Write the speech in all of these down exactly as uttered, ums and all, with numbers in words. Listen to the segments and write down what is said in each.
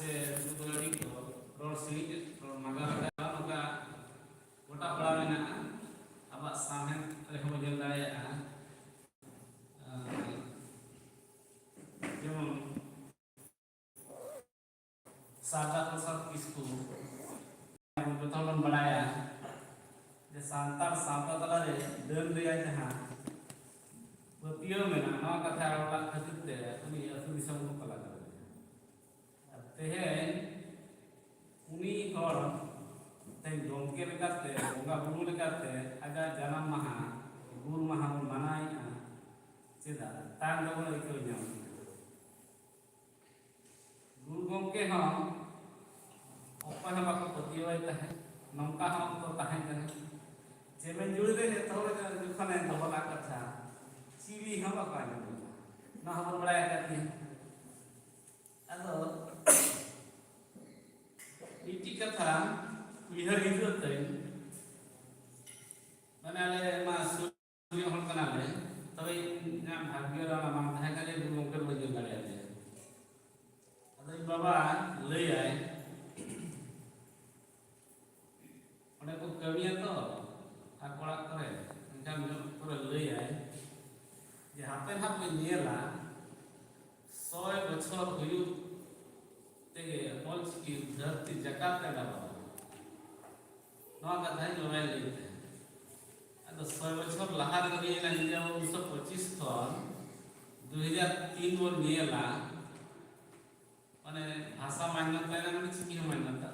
ᱩᱱᱠᱩ ᱫᱚ ᱟᱹᱰᱤ ᱠᱚ ᱨᱚᱲ ᱥᱤᱬᱤᱡ, ᱨᱚᱲ ᱢᱟᱜᱟᱣ ᱟᱠᱟᱫᱟ᱾ ᱱᱚᱝᱠᱟ ᱜᱚᱴᱟ ᱯᱟᱲᱟ ᱢᱮᱱᱟᱜᱼᱟ᱾ ᱟᱵᱚᱣᱟᱜ ᱥᱟᱶᱦᱮᱫ ᱨᱮᱦᱚᱸ ᱵᱚᱱ ᱧᱮᱞ ᱫᱟᱲᱮᱭᱟᱜᱼᱟ᱾ ᱡᱮᱢᱚᱱ ᱥᱟᱨᱫᱟ ᱯᱨᱚᱥᱟᱫᱽ ᱠᱤᱥᱠᱩ, ᱡᱚᱛᱚ ᱦᱚᱲ ᱵᱚᱱ ᱵᱟᱲᱟᱭᱟ ᱡᱮ ᱥᱟᱱᱛᱟᱲ ᱥᱟᱶᱛᱟ ᱛᱟᱞᱟᱨᱮ ᱰᱟᱹᱱ ᱨᱮᱭᱟᱜ ᱡᱟᱦᱟᱸ ᱯᱟᱹᱛᱭᱟᱹᱣ ᱢᱮᱱᱟᱜᱼᱟ, ᱱᱚᱣᱟ ᱠᱟᱛᱷᱟ ᱨᱚᱲ ᱠᱷᱟᱹᱛᱤᱨ ᱛᱮ ᱩᱱᱤ ᱟᱹᱛᱩ ᱫᱤᱥᱚᱢ ᱠᱚ ᱠᱟᱞᱟ ᱠᱟᱫᱮᱭᱟ᱾ ᱟᱨ ᱛᱮᱦᱮᱧ ᱩᱱᱤ ᱦᱚᱲ ᱛᱮᱦᱮᱧ ᱜᱚᱢᱠᱮ ᱞᱮᱠᱟᱛᱮ, ᱵᱚᱸᱜᱟ ᱵᱩᱨᱩ ᱞᱮᱠᱟᱛᱮ ᱟᱡᱟᱜ ᱡᱟᱱᱟᱢ ᱢᱟᱦᱟ, ᱜᱩᱨ ᱢᱟᱦᱟ ᱵᱚᱱ ᱢᱟᱱᱟᱣᱮᱫᱼᱟ᱾ ᱪᱮᱫᱟᱜ? ᱛᱟᱭᱚᱢ ᱫᱚᱵᱚᱱ ᱟᱹᱭᱠᱟᱹᱣ ᱧᱟᱢ ᱠᱮᱫᱟ᱾ ᱜᱩᱨᱩ ᱜᱚᱢᱠᱮ ᱦᱚᱸ ᱚᱠᱚᱭ ᱦᱚᱸ ᱵᱟᱠᱚ ᱯᱟᱹᱛᱭᱟᱹᱣᱟᱭ ᱛᱟᱦᱮᱸᱫ᱾ ᱱᱚᱝᱠᱟ ᱦᱚᱸ ᱚᱠᱛᱚ ᱛᱟᱦᱮᱸ ᱠᱟᱱᱟ, ᱪᱮᱢᱮᱧ ᱡᱩᱲᱤ ᱨᱮ ᱡᱚᱛᱚ ᱦᱚᱲ ᱡᱚᱠᱷᱚᱱᱮ ᱫᱚᱦᱚ ᱞᱮᱫ ᱠᱟᱛᱷᱟ, ᱪᱤᱞᱤ ᱦᱚᱸ ᱵᱟᱠᱚ ᱟᱸᱡᱚᱢ ᱞᱮᱫᱟ᱾ ᱱᱚᱣᱟ ᱦᱚᱸᱵᱚᱱ ᱵᱟᱲᱟᱭ ᱟᱠᱟᱫ ᱜᱮᱭᱟ᱾ ᱟᱫᱚ ᱢᱤᱫᱴᱤᱡ ᱠᱟᱛᱷᱟ ᱩᱭᱦᱟᱹᱨ ᱦᱤᱡᱩᱜ ᱛᱟᱹᱧ, ᱢᱟᱱᱮ ᱟᱞᱮ ᱢᱟ ᱥᱩᱨ ᱧᱚᱜ ᱦᱚᱲ ᱠᱟᱱᱟᱞᱮ, ᱛᱚᱵᱮ ᱤᱧᱟᱹᱜ ᱵᱷᱟᱜᱽᱭᱚ ᱨᱮ ᱚᱱᱟ ᱵᱟᱝ ᱛᱟᱦᱮᱸ ᱠᱟᱱᱟ ᱡᱮ ᱜᱩᱨᱩ ᱜᱚᱢᱠᱮ ᱵᱟᱹᱧ ᱧᱮᱞ ᱫᱟᱲᱮᱭᱟᱫᱮᱭᱟ᱾ ᱟᱫᱚ ᱤᱧ ᱵᱟᱵᱟ ᱞᱟᱹᱭᱟᱭ, ᱚᱸᱰᱮ ᱠᱚ ᱠᱟᱹᱢᱤᱭᱟ ᱛᱚ ᱟᱠᱚ ᱚᱲᱟᱜ ᱠᱚᱨᱮ, ᱮᱱᱠᱷᱟᱱ ᱧᱚᱜ ᱠᱚᱨᱮ ᱞᱟᱹᱭᱟᱭ ᱡᱮ ᱦᱟᱯᱮ ᱱᱟᱦᱟᱜ ᱯᱮ ᱧᱮᱞᱟ, ᱥᱚᱭ ᱵᱚᱪᱷᱚᱨ ᱦᱩᱭᱩᱜ ᱛᱮᱜᱮ ᱚᱞᱪᱤᱠᱤ ᱫᱷᱟᱹᱨᱛᱤ ᱡᱟᱠᱟᱛ ᱨᱮ ᱰᱟᱵᱟᱣ᱾ ᱱᱚᱣᱟ ᱠᱟᱛᱷᱟ ᱤᱧ ᱵᱟᱵᱟᱭ ᱞᱟᱹᱭ ᱛᱟᱦᱮᱸᱫ᱾ ᱟᱫᱚ ᱥᱚᱭ ᱵᱚᱪᱷᱚᱨ ᱞᱟᱦᱟ ᱨᱮ ᱦᱩᱭᱮᱱᱟ, ᱡᱩᱫᱤ ᱟᱵᱚ ᱩᱱᱤᱥᱥᱚ ᱯᱚᱸᱪᱤᱥ ᱠᱷᱚᱱ ᱫᱩ ᱦᱟᱡᱟᱨ ᱛᱤᱱ ᱵᱚᱱ ᱧᱮᱞᱟ, ᱢᱟᱱᱮ ᱵᱷᱟᱥᱟ ᱢᱟᱱᱱᱚᱛᱟ ᱮᱱᱟ, ᱢᱟᱱᱮ ᱪᱤᱠᱤ ᱦᱚᱸ ᱢᱟᱱᱱᱚᱛᱟ᱾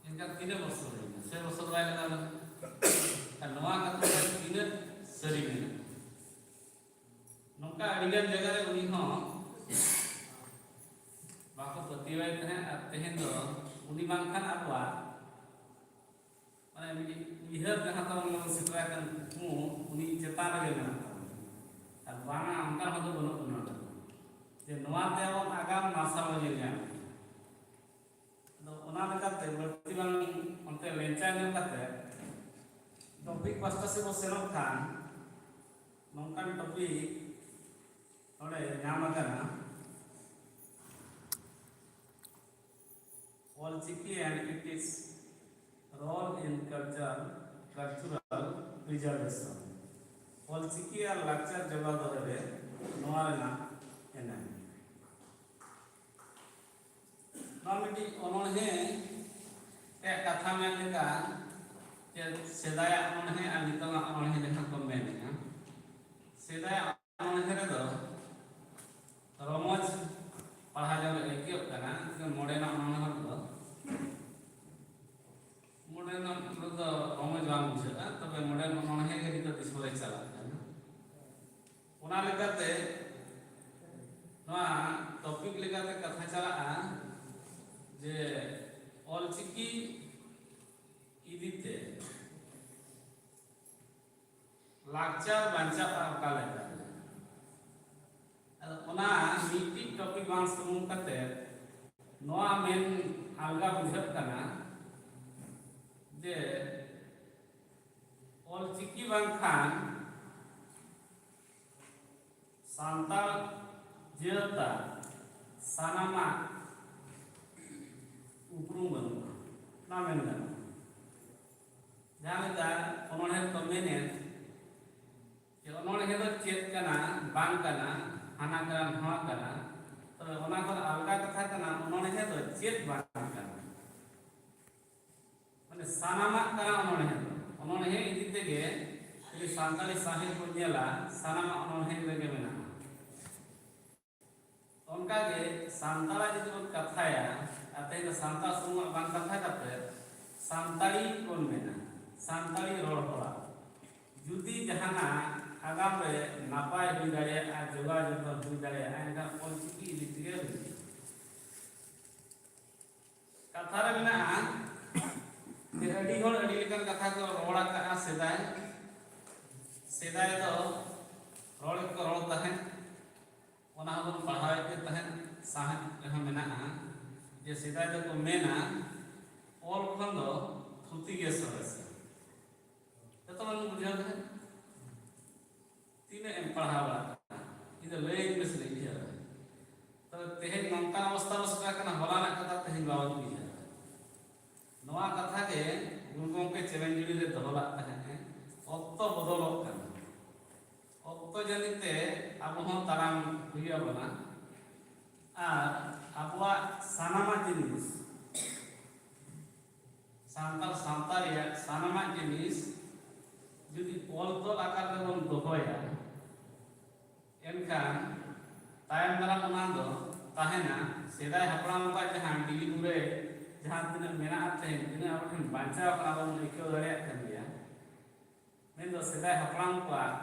ᱮᱱᱠᱷᱟᱱ ᱛᱤᱱᱟᱹᱜ ᱵᱚᱪᱷᱚᱨ ᱦᱩᱭᱱᱟ? ᱥᱮ ᱵᱚᱪᱷᱚᱨ ᱵᱟᱭ ᱞᱟᱜᱟᱣ ᱞᱮᱱᱟ᱾ ᱟᱨ ᱱᱚᱣᱟ ᱠᱟᱛᱷᱟ ᱛᱤᱱᱟᱹᱜ ᱥᱟᱹᱨᱤ ᱢᱮᱱᱟᱜᱼᱟ? ᱱᱚᱝᱠᱟ ᱟᱹᱰᱤᱜᱟᱱ ᱡᱟᱭᱜᱟ ᱨᱮ ᱩᱱᱤ ᱦᱚᱸ ᱵᱟᱠᱚ ᱯᱟᱹᱛᱭᱟᱹᱣᱟᱭ ᱛᱟᱦᱮᱸᱫ᱾ ᱟᱨ ᱛᱮᱦᱮᱧ ᱫᱚ ᱩᱱᱤ ᱵᱟᱝᱠᱷᱟᱱ ᱟᱵᱚᱣᱟᱜ, ᱢᱟᱱᱮ, ᱢᱤᱫᱴᱤᱡ ᱩᱭᱦᱟᱹᱨ ᱡᱟᱦᱟᱸ ᱛᱟᱵᱚᱱ ᱵᱚᱱ ᱥᱮᱴᱮᱨ ᱟᱠᱟᱱ ᱠᱩᱠᱢᱩ, ᱩᱱᱤ ᱪᱮᱛᱟᱱ ᱨᱮᱜᱮ ᱢᱮᱱᱟᱜ ᱛᱟᱵᱚᱱᱟ᱾ ᱟᱨ ᱵᱟᱝᱟ, ᱚᱱᱠᱟ ᱦᱚᱸ ᱫᱚ ᱵᱟᱹᱱᱩᱜ ᱵᱚᱱᱟ ᱡᱮ ᱱᱚᱣᱟ ᱛᱮ ᱟᱵᱚ ᱟᱜᱟᱢ ᱢᱟᱨᱥᱟᱞ ᱵᱚᱱ ᱧᱮᱞ ᱧᱟᱢ᱾ ᱟᱫᱚ ᱚᱱᱟ ᱞᱮᱠᱟᱛᱮ ᱵᱟᱹᱲᱛᱤ ᱵᱟᱝ ᱚᱱᱛᱮ ᱞᱮᱱᱪᱟ ᱧᱚᱜ ᱠᱟᱛᱮ ᱴᱚᱯᱤᱠ ᱯᱟᱥᱴᱟ ᱥᱮᱫ ᱵᱚ ᱥᱮᱱᱚᱜ ᱠᱷᱟᱱ, ᱱᱚᱝᱠᱟᱱ ᱴᱚᱯᱤᱠ ᱱᱚᱰᱮ ᱧᱟᱢ ᱟᱠᱟᱱᱟ᱾ Chiki and its role in culture, cultural preservation. Ol Chiki ᱟᱨ ᱞᱟᱠᱪᱟᱨ ᱡᱚᱜᱟᱣ ᱫᱚᱦᱚᱭ ᱨᱮ ᱱᱚᱣᱟ ᱨᱮᱱᱟᱜ ᱮᱱᱮᱢ᱾ ᱱᱚᱣᱟ ᱢᱤᱫᱴᱤᱡ ᱚᱱᱚᱬᱦᱮ ᱨᱮᱭᱟᱜ ᱠᱟᱛᱷᱟ ᱢᱮᱱ ᱞᱮᱠᱟ ᱡᱮ ᱥᱮᱫᱟᱭᱟᱜ ᱚᱱᱚᱬᱦᱮ ᱟᱨ ᱱᱤᱛᱚᱜᱟᱜ ᱚᱱᱚᱬᱦᱮ ᱡᱟᱦᱟᱸ ᱠᱚ ᱢᱮᱱᱮᱫᱼᱟ, ᱥᱮᱫᱟᱭᱟᱜ ᱚᱱᱚᱬᱦᱮ ᱨᱮᱫᱚ ᱨᱚᱢᱚᱡᱽ ᱯᱟᱲᱦᱟᱣ ᱡᱚᱝ ᱨᱮ ᱟᱹᱭᱠᱟᱹᱜ ᱠᱟᱱᱟ, ᱢᱚᱰᱮᱱᱟᱜ ᱚᱱᱚᱬᱦᱮ ᱨᱮᱫᱚ ᱢᱚᱰᱮᱱᱟᱜ ᱨᱮᱫᱚ ᱨᱚᱢᱚᱡᱽ ᱵᱟᱝ ᱵᱩᱡᱷᱟᱹᱜᱼᱟ, ᱛᱚᱵᱮ ᱢᱚᱰᱮᱱ ᱚᱱᱚᱬᱦᱮ ᱜᱮ ᱱᱤᱛᱚᱜ ᱫᱤᱥᱚᱢ ᱨᱮ ᱪᱟᱞᱟᱜ ᱠᱟᱱᱟ᱾ ᱚᱱᱟ ᱞᱮᱠᱟᱛᱮ ᱱᱚᱣᱟ ᱴᱚᱯᱤᱠ ᱞᱮᱠᱟᱛᱮ ᱠᱟᱛᱷᱟ ᱪᱟᱞᱟᱜᱼᱟ ᱡᱮ ᱚᱞᱪᱤᱠᱤ ᱤᱫᱤᱛᱮ ᱞᱟᱠᱪᱟᱨ ᱵᱟᱧᱪᱟᱜᱼᱟ ᱚᱠᱟ ᱞᱮᱠᱟ? ᱟᱫᱚ ᱚᱱᱟ ᱢᱤᱫᱴᱤᱡ ᱴᱚᱯᱤᱠ ᱵᱟᱝ ᱥᱩᱢᱩᱝ ᱠᱟᱛᱮ ᱱᱚᱣᱟ ᱢᱮᱱ ᱟᱞᱜᱟ ᱵᱩᱡᱷᱟᱹᱜ ᱠᱟᱱᱟ ᱡᱮ ᱚᱞᱪᱤᱠᱤ ᱵᱟᱝᱠᱷᱟᱱ ᱥᱟᱱᱛᱟᱲ ᱡᱟᱹᱛᱟᱜ ᱥᱟᱱᱟᱢᱟᱜ ᱩᱯᱨᱩᱢ ᱵᱟᱹᱱᱩᱜᱼᱟ, ᱚᱱᱟ ᱢᱮᱱ ᱜᱟᱱᱚᱜᱼᱟ᱾ ᱡᱟᱦᱟᱸ ᱞᱮᱠᱟ ᱚᱱᱚᱬᱦᱮ ᱠᱚ ᱢᱮᱱᱮᱫ ᱡᱮ ᱚᱱᱚᱬᱦᱮ ᱫᱚ ᱪᱮᱫ ᱠᱟᱱᱟ, ᱵᱟᱝ ᱠᱟᱱᱟ, ᱦᱟᱱᱟ ᱠᱟᱱᱟ, ᱱᱚᱣᱟ ᱠᱟᱱᱟ, ᱛᱚᱵᱮ ᱚᱱᱟ ᱠᱷᱚᱱ ᱟᱞᱜᱟ ᱠᱟᱛᱷᱟ ᱠᱟᱱᱟ, ᱚᱱᱚᱬᱦᱮ ᱫᱚ ᱪᱮᱫ ᱵᱟᱝ ᱠᱟᱱᱟ? ᱢᱟᱱᱮ ᱥᱟᱱᱟᱢᱟᱜ ᱠᱟᱱᱟ ᱚᱱᱚᱬᱦᱮ ᱫᱚ᱾ ᱚᱱᱚᱬᱦᱮ ᱤᱫᱤ ᱛᱮᱜᱮ ᱡᱩᱫᱤ ᱥᱟᱱᱛᱟᱲᱤ ᱥᱟᱶᱦᱮᱫ ᱵᱚᱱ ᱧᱮᱞᱟ, ᱥᱟᱱᱟᱢᱟᱜ ᱚᱱᱚᱬᱦᱮ ᱨᱮᱜᱮ ᱢᱮᱱᱟᱜᱼᱟ᱾ ᱚᱱᱠᱟᱜᱮ ᱥᱟᱱᱛᱟᱲᱟᱜ ᱡᱩᱫᱤ ᱵᱚᱱ ᱠᱟᱛᱷᱟᱭᱟ, ᱟᱨ ᱛᱮᱦᱮᱧ ᱫᱚ ᱥᱟᱱᱛᱟᱲ ᱥᱩᱢᱩᱝᱟᱜ ᱵᱟᱝ ᱠᱟᱛᱷᱟ ᱠᱟᱛᱮ ᱥᱟᱱᱛᱟᱲᱤ ᱵᱚᱱ ᱢᱮᱱᱟ, ᱥᱟᱱᱛᱟᱲᱤ ᱨᱚᱲ ᱦᱚᱲᱟᱜ ᱡᱩᱫᱤ ᱡᱟᱦᱟᱱᱟᱜ ᱟᱜᱟᱢ ᱨᱮ ᱱᱟᱯᱟᱭ ᱦᱩᱭ ᱫᱟᱲᱮᱭᱟᱜᱼᱟ, ᱡᱚᱜᱟᱣ ᱡᱚᱛᱚᱱ ᱦᱩᱭ ᱫᱟᱲᱮᱭᱟᱜᱼᱟ, ᱮᱱᱠᱷᱟᱱ ᱚᱞᱪᱤᱠᱤ ᱤᱫᱤ ᱛᱮᱜᱮ ᱦᱩᱭᱩᱜᱼᱟ᱾ ᱠᱟᱛᱷᱟ ᱨᱮ ᱢᱮᱱᱟᱜᱼᱟ ᱡᱮ ᱟᱹᱰᱤ ᱦᱚᱲ ᱟᱹᱰᱤ ᱞᱮᱠᱟᱱ ᱠᱟᱛᱷᱟ ᱠᱚ ᱨᱚᱲ ᱟᱠᱟᱫᱼᱟ ᱥᱮᱫᱟᱭ᱾ ᱥᱮᱫᱟᱭ ᱫᱚ ᱨᱚᱲ ᱜᱮᱠᱚ ᱨᱚᱲ ᱛᱟᱦᱮᱸᱫ, ᱚᱱᱟ ᱦᱚᱸᱵᱚᱱ ᱯᱟᱲᱦᱟᱣᱮᱫ ᱜᱮ ᱛᱟᱦᱮᱸᱫ, ᱥᱟᱶᱦᱮᱫ ᱨᱮᱦᱚᱸ ᱢᱮᱱᱟᱜᱼᱟ ᱡᱮ ᱥᱮᱫᱟᱭ ᱫᱚᱠᱚ ᱢᱮᱱᱟ ᱚᱞ ᱠᱷᱚᱱ ᱫᱚ ᱛᱷᱩᱛᱤ ᱜᱮ ᱥᱚᱨᱮᱥᱟ᱾ ᱡᱚᱛᱚ ᱵᱚᱱ ᱵᱩᱡᱷᱟᱹᱣ ᱛᱟᱦᱮᱸᱫ᱾ ᱛᱤᱱᱟᱹᱜ ᱮᱢ ᱯᱟᱲᱦᱟᱣ ᱵᱟᱲᱟᱜ ᱠᱟᱱᱟ, ᱤᱧ ᱫᱚ ᱞᱟᱹᱭᱟᱹᱧ ᱢᱮ ᱥᱮ ᱩᱭᱦᱟᱹᱨᱟ᱾ ᱛᱚᱵᱮ ᱛᱮᱦᱮᱧ ᱱᱚᱝᱠᱟᱱ ᱚᱵᱚᱥᱛᱷᱟ ᱨᱮ ᱥᱮᱴᱮᱨ ᱟᱠᱟᱱᱟ, ᱦᱚᱞᱟᱱᱟᱜ ᱠᱟᱛᱷᱟ ᱛᱮᱦᱮᱧ ᱵᱟᱵᱚᱱ ᱩᱭᱦᱟᱹᱨᱟ᱾ ᱱᱚᱣᱟ ᱠᱟᱛᱷᱟ ᱜᱮ ᱜᱩᱨᱩ ᱜᱚᱢᱠᱮ ᱪᱮᱢᱮᱧ ᱡᱩᱲᱤ ᱨᱮ ᱫᱚᱦᱚ ᱞᱟᱜ ᱛᱟᱦᱮᱸᱫ ᱮ, ᱚᱠᱛᱚ ᱵᱚᱫᱚᱞᱚᱜ ᱠᱟᱱᱟ᱾ ᱚᱠᱛᱚ ᱡᱟᱹᱱᱤᱡ ᱛᱮ ᱟᱵᱚ ᱦᱚᱸ ᱛᱟᱲᱟᱢ ᱦᱩᱭ ᱟᱵᱚᱱᱟ᱾ ᱟᱨ ᱟᱵᱚᱣᱟᱜ ᱥᱟᱱᱟᱢᱟᱜ ᱡᱤᱱᱤᱥ, ᱥᱟᱱᱛᱟᱲ ᱥᱟᱶᱛᱟ ᱨᱮᱭᱟᱜ ᱥᱟᱱᱟᱢᱟᱜ ᱡᱤᱱᱤᱥ ᱡᱩᱫᱤ ᱚᱞ ᱛᱚᱞ ᱟᱠᱟᱨ ᱨᱮᱵᱚᱱ ᱫᱚᱦᱚᱭᱟ, ᱮᱱᱠᱷᱟᱱ ᱛᱟᱭᱚᱢ ᱫᱟᱨᱟᱢ ᱚᱱᱟ ᱫᱚ ᱛᱟᱦᱮᱱᱟ᱾ ᱥᱮᱫᱟᱭ ᱦᱟᱯᱲᱟᱢ ᱠᱚᱣᱟᱜ ᱡᱟᱦᱟᱸ ᱰᱤᱞᱤ ᱢᱩᱨᱮ ᱡᱟᱦᱟᱸ ᱛᱤᱱᱟᱹᱜ ᱢᱮᱱᱟᱜᱼᱟ, ᱛᱮᱦᱮᱧ ᱛᱤᱱᱟᱹᱜ ᱟᱵᱚ ᱴᱷᱮᱱ ᱵᱟᱧᱪᱟᱣ ᱟᱠᱟᱱᱟ, ᱵᱚᱱ ᱟᱹᱭᱠᱟᱹᱣ ᱫᱟᱲᱮᱭᱟᱜ ᱠᱟᱱ ᱜᱮᱭᱟ᱾ ᱢᱮᱱᱫᱚ ᱥᱮᱫᱟᱭ ᱦᱟᱯᱲᱟᱢ ᱠᱚᱣᱟᱜ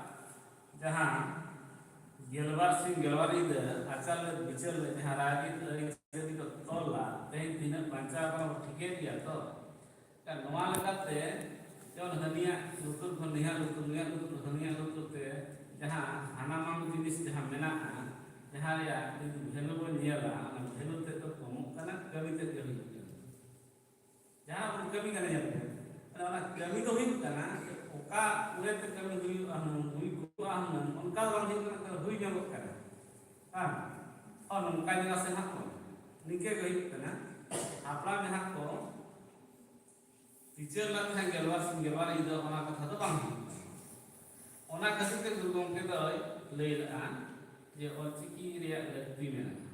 ᱡᱟᱦᱟᱸ ᱜᱮᱞᱵᱟᱨ ᱥᱤᱧ ᱜᱮᱞᱵᱟᱨ ᱧᱤᱫᱟᱹ ᱟᱪᱟᱨ ᱞᱮᱫ ᱵᱤᱪᱟᱹᱨ ᱞᱮᱫ ᱡᱟᱦᱟᱸ ᱨᱟᱭᱨᱤᱛ ᱟᱹᱨᱤᱪᱟᱹᱞᱤ ᱠᱚ ᱛᱚᱞᱟ, ᱛᱮᱦᱮᱧ ᱛᱤᱱᱟᱹᱜ ᱵᱟᱧᱪᱟᱣ ᱟᱠᱟᱱᱟ ᱵᱚᱱ ᱴᱷᱤᱠᱟᱹᱭᱮᱫ ᱜᱮᱭᱟ ᱛᱚ᱾ ᱱᱚᱣᱟ ᱞᱮᱠᱟᱛᱮ ᱡᱮᱢᱚᱱ ᱦᱟᱹᱱᱤᱭᱟᱜ ᱞᱩᱛᱩᱨ ᱠᱷᱚᱱ ᱱᱩᱭᱟᱜ ᱞᱩᱛᱩᱨ, ᱱᱩᱭᱟᱜ ᱞᱩᱛᱩᱨ ᱠᱷᱚᱱ ᱦᱟᱹᱱᱤᱭᱟᱜ ᱞᱩᱛᱩᱨ ᱛᱮ ᱡᱟᱦᱟᱸ ᱦᱟᱱᱟ ᱱᱟᱣᱟ ᱡᱤᱱᱤᱥ ᱡᱟᱦᱟᱸ ᱢᱮᱱᱟᱜᱼᱟ, ᱡᱟᱦᱟᱸ ᱨᱮᱭᱟᱜ ᱡᱩᱫᱤ ᱵᱷᱮᱞᱩ ᱵᱚᱱ ᱧᱮᱞᱟ, ᱚᱱᱟ ᱵᱷᱮᱞᱩ ᱛᱮᱫ ᱫᱚ ᱠᱚᱢᱚᱜ ᱠᱟᱱᱟ, ᱠᱟᱹᱢᱤ ᱛᱮᱫ ᱜᱮ ᱦᱩᱭᱩᱜ ᱠᱟᱱᱟ᱾ ᱡᱟᱦᱟᱸ ᱵᱚᱱ ᱠᱟᱹᱢᱤ ᱠᱟᱱᱟ, ᱧᱮᱞ ᱯᱮ, ᱢᱟᱱᱮ ᱚᱱᱟ ᱠᱟᱹᱢᱤ ᱫᱚ ᱦᱩᱭᱩᱜ ᱠᱟᱱᱟ, ᱚᱠᱟ ᱩᱢᱮᱨ ᱛᱮ ᱠᱟᱹᱢᱤ ᱦᱩᱭᱩᱜᱼᱟ ᱦᱩᱱᱟᱹᱝ, ᱦᱩᱭ ᱠᱚᱜᱼᱟ ᱦᱩᱱᱟᱹᱝ, ᱚᱱᱠᱟ ᱫᱚ ᱵᱟᱝ ᱦᱩᱭᱩᱜ ᱠᱟᱱᱟ, ᱦᱩᱭ ᱧᱚᱜᱚᱜ ᱠᱟᱱᱟ᱾ ᱵᱟᱝ, ᱚ, ᱱᱚᱝᱠᱟ ᱧᱮᱞᱟ ᱥᱮ ᱱᱟᱦᱟᱜ ᱵᱚᱱ, ᱱᱤᱝᱠᱟᱹ ᱜᱮ ᱦᱩᱭᱩᱜ ᱠᱟᱱᱟ᱾ ᱦᱟᱯᱲᱟᱢ ᱡᱟᱦᱟᱸ ᱠᱚ ᱵᱤᱪᱟᱹᱨ ᱞᱮᱠᱷᱟᱱ ᱜᱮᱞᱵᱟᱨ ᱥᱤᱧ ᱜᱮᱞᱵᱟᱨ ᱧᱤᱫᱟᱹ, ᱚᱱᱟ ᱠᱟᱛᱷᱟ ᱫᱚ ᱵᱟᱝ ᱦᱩᱭᱩᱜ ᱠᱟᱱᱟ᱾ ᱚᱱᱟ ᱠᱷᱟᱹᱛᱤᱨ ᱛᱮ ᱜᱩᱨᱩ ᱜᱚᱢᱠᱮ ᱫᱚᱭ ᱞᱟᱹᱭ ᱞᱮᱫᱼᱟ ᱡᱮ ᱚᱞᱪᱤᱠᱤ ᱨᱮᱭᱟᱜ ᱞᱟᱹᱠᱛᱤ ᱢᱮᱱᱟᱜᱼᱟ᱾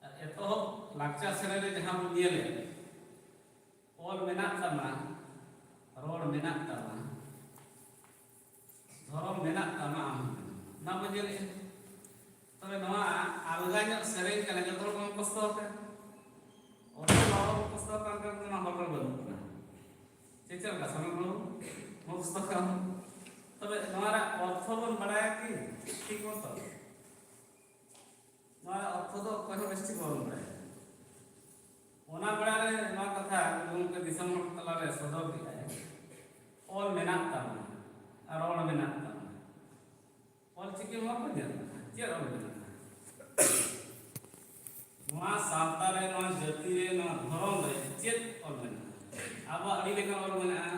ᱟᱨ ᱮᱛᱚᱦᱚᱵ ᱞᱟᱠᱪᱟᱨ ᱥᱮᱨᱮᱧ ᱨᱮ ᱡᱟᱦᱟᱸ ᱵᱚᱱ ᱧᱮᱞᱮᱫ, ᱚᱞ ᱢᱮᱱᱟᱜ ᱛᱟᱢᱟ, ᱨᱚᱲ ᱢᱮᱱᱟᱜ ᱛᱟᱢᱟ, ᱫᱷᱚᱨᱚᱢ ᱢᱮᱱᱟᱜ ᱛᱟᱢᱟ, ᱟᱢ ᱦᱚᱸ ᱢᱮᱱᱟᱢ, ᱚᱱᱟ ᱵᱚᱱ ᱧᱮᱞᱮᱫᱼᱟ᱾ ᱛᱚᱵᱮ ᱱᱚᱣᱟ ᱟᱞᱜᱟ ᱧᱚᱜ ᱥᱮᱨᱮᱧ ᱠᱟᱱᱟ, ᱡᱚᱛᱚ ᱦᱚᱲ ᱵᱚᱱ ᱠᱚᱥᱴᱚ ᱟᱠᱟᱱ᱾ ᱚᱱᱟ ᱦᱚᱲ ᱵᱚᱱ ᱠᱚᱥᱴᱚ ᱟᱠᱟᱱ ᱠᱷᱟᱱ ᱚᱱᱟ ᱦᱚᱲ ᱨᱮ ᱵᱟᱹᱱᱩᱜ ᱵᱚᱱᱟ᱾ ᱪᱮᱫ ᱪᱮᱫ ᱞᱮᱠᱟ ᱥᱚᱢᱚᱭ ᱵᱚᱱ ᱠᱚᱥᱴᱚ ᱟᱠᱟᱱ? ᱛᱚᱵᱮ ᱱᱚᱣᱟ ᱨᱮᱭᱟᱜ ᱚᱨᱛᱷᱚ ᱵᱚᱱ ᱵᱟᱲᱟᱭᱟ ᱠᱤ? ᱴᱷᱤᱠ ᱢᱚᱛᱚ ᱱᱚᱣᱟ ᱨᱮᱭᱟᱜ ᱚᱨᱛᱷᱚ ᱫᱚ ᱚᱠᱚᱭ ᱦᱚᱸ ᱵᱮᱥ ᱴᱷᱤᱠ ᱵᱟᱵᱚᱱ ᱵᱟᱲᱟᱭᱟ᱾ ᱚᱱᱟ ᱵᱮᱲᱟ ᱨᱮ ᱱᱚᱣᱟ ᱠᱟᱛᱷᱟ ᱜᱚᱢᱠᱮ ᱫᱤᱥᱚᱢ ᱦᱚᱲ ᱛᱟᱞᱟᱨᱮ ᱥᱚᱫᱚᱨ ᱠᱮᱫᱟᱭ, ᱚᱞ ᱢᱮᱱᱟᱜ ᱛᱟᱵᱚᱱᱟ ᱟᱨ ᱨᱚᱲ ᱢᱮᱱᱟᱜ ᱛᱟᱵᱚᱱᱟ᱾ ᱚᱞ ᱪᱤᱠᱤ ᱱᱚᱣᱟ ᱠᱚ ᱧᱮᱞ ᱠᱟᱜᱼᱟ, ᱪᱮᱫ ᱚᱞ ᱢᱮᱱᱟᱜᱼᱟ? ᱱᱚᱣᱟ ᱥᱟᱶᱛᱟ ᱨᱮ, ᱱᱚᱣᱟ ᱡᱟᱹᱛᱤ ᱨᱮ, ᱱᱚᱣᱟ ᱫᱷᱚᱨᱚᱢ ᱨᱮ ᱪᱮᱫ ᱚᱞ ᱢᱮᱱᱟᱜᱼᱟ? ᱟᱵᱚᱣᱟᱜ ᱟᱹᱰᱤ ᱞᱮᱠᱟᱱ ᱚᱞ ᱢᱮᱱᱟᱜᱼᱟ᱾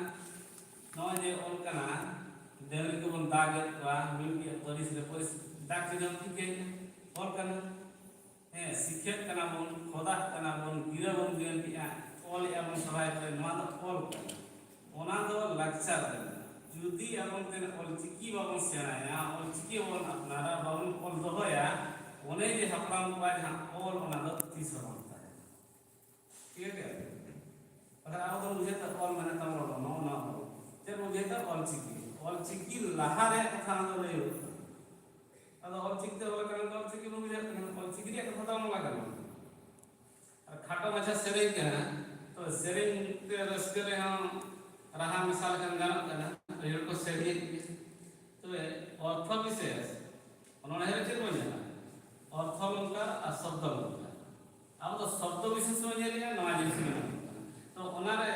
ᱱᱚᱜᱼᱚᱭ ᱡᱮ ᱚᱞ ᱠᱟᱱᱟ, ᱰᱟᱹᱝᱨᱤ ᱠᱚᱵᱚᱱ ᱫᱟᱜᱮᱫ ᱠᱚᱣᱟ, ᱢᱤᱫ ᱯᱟᱹᱨᱤᱥ ᱨᱮ ᱯᱟᱹᱨᱤᱥ ᱫᱟᱜ ᱪᱤᱱᱦᱟᱹ ᱴᱷᱤᱠᱟᱹᱭᱮᱱᱟ, ᱚᱞ ᱠᱟᱱᱟ᱾ ᱦᱮᱸ, ᱥᱤᱠᱷᱮᱫ ᱠᱟᱱᱟ ᱵᱚᱱ, ᱠᱷᱚᱫᱟᱜ ᱠᱟᱱᱟ ᱵᱚᱱ, ᱜᱤᱨᱟᱹ ᱵᱚᱱ ᱜᱮᱨ ᱠᱮᱜᱼᱟ, ᱚᱞᱮᱜᱼᱟ ᱵᱚᱱ ᱥᱚᱦᱨᱟᱭ ᱠᱚᱨᱮ, ᱱᱚᱣᱟ ᱫᱚ ᱚᱞ ᱠᱟᱱᱟ, ᱚᱱᱟ ᱫᱚ ᱞᱟᱠᱪᱟᱨ ᱠᱟᱱᱟ᱾ ᱡᱩᱫᱤ ᱟᱵᱚ ᱛᱮ ᱚᱞᱪᱤᱠᱤ ᱵᱟᱵᱚᱱ ᱥᱮᱬᱟᱭᱟ, ᱚᱞᱪᱤᱠᱤ ᱵᱟᱵᱚᱱ ᱟᱯᱱᱟᱨᱟ, ᱵᱟᱵᱚᱱ ᱚᱞ ᱫᱚᱦᱚᱭᱟ, ᱚᱱᱮ ᱡᱮ ᱦᱟᱯᱲᱟᱢ ᱠᱚᱣᱟᱜ ᱡᱟᱦᱟᱸ ᱚᱞ, ᱚᱱᱟ ᱫᱚ ᱛᱤᱥ ᱦᱚᱸ ᱵᱟᱝ ᱛᱟᱦᱮᱱᱟ᱾ ᱴᱷᱤᱠ ᱟᱪᱷᱮ? ᱵᱟᱠᱷᱟᱱ ᱟᱵᱚ ᱫᱚ ᱵᱩᱡᱷᱟᱹᱣ ᱛᱮ ᱚᱞ ᱢᱮᱱᱟᱜ ᱛᱟᱵᱚᱱᱟ, ᱱᱚᱜᱼᱚ ᱱᱚᱣᱟ ᱚᱞ᱾ ᱪᱮᱫ ᱵᱚᱱ ᱵᱩᱡᱷᱟᱹᱣ ᱛᱮ? ᱚᱞᱪᱤᱠᱤ᱾ ᱚᱞᱪᱤᱠᱤ ᱞᱟᱦᱟ ᱨᱮᱭᱟᱜ ᱠᱟᱛᱷᱟ ᱚᱱᱟ ᱫᱚ ᱞᱟᱹᱭ ᱦᱩᱭᱩᱜ ᱠᱟᱱᱟ᱾ ᱟᱫᱚ ᱚᱞᱪᱤᱠᱤ ᱛᱮ ᱚᱞ ᱠᱟᱱᱟ, ᱚᱞᱪᱤᱠᱤ ᱵᱚᱱ ᱵᱩᱡᱷᱟᱹᱣ ᱠᱟᱱᱟ, ᱚᱞᱪᱤᱠᱤ ᱨᱮᱭᱟᱜ ᱠᱟᱛᱷᱟ ᱫᱚ ᱚᱱᱟ ᱠᱟᱱᱟ᱾ ᱟᱨ ᱠᱷᱟᱴᱚ ᱢᱟᱪᱷᱟ ᱥᱮᱨᱮᱧ ᱠᱟᱱᱟ, ᱛᱚ ᱥᱮᱨᱮᱧ ᱛᱮ ᱨᱟᱹᱥᱠᱟᱹ ᱨᱮᱦᱚᱸ ᱨᱟᱦᱟ ᱢᱮᱥᱟ ᱞᱮᱠᱷᱟᱱ ᱜᱟᱱᱚᱜ ᱠᱟᱱᱟ, ᱟᱹᱰᱤ ᱦᱚᱲ ᱠᱚ ᱥᱮᱨᱮᱧᱮᱫ ᱜᱮᱭᱟ᱾ ᱛᱚᱵᱮ ᱚᱨᱛᱷᱚ ᱵᱤᱥᱮᱥ, ᱚᱱᱚᱬᱦᱮ ᱨᱮ ᱪᱮᱫ ᱵᱚᱱ ᱧᱮᱞᱟ? ᱚᱨᱛᱷᱚ ᱚᱞᱚᱝᱠᱟᱨ ᱟᱨ ᱥᱚᱵᱫᱚ ᱚᱞᱚᱝᱠᱟᱨ᱾ ᱟᱵᱚ ᱫᱚ ᱥᱚᱵᱫᱚ ᱵᱤᱥᱮᱥ ᱵᱚᱱ ᱧᱮᱞᱮᱜᱼᱟ, ᱱᱚᱣᱟ ᱡᱤᱱᱤᱥ ᱢᱮᱱᱟᱜ ᱛᱟᱵᱚᱱᱟ᱾ ᱛᱚ ᱚᱱᱟᱨᱮ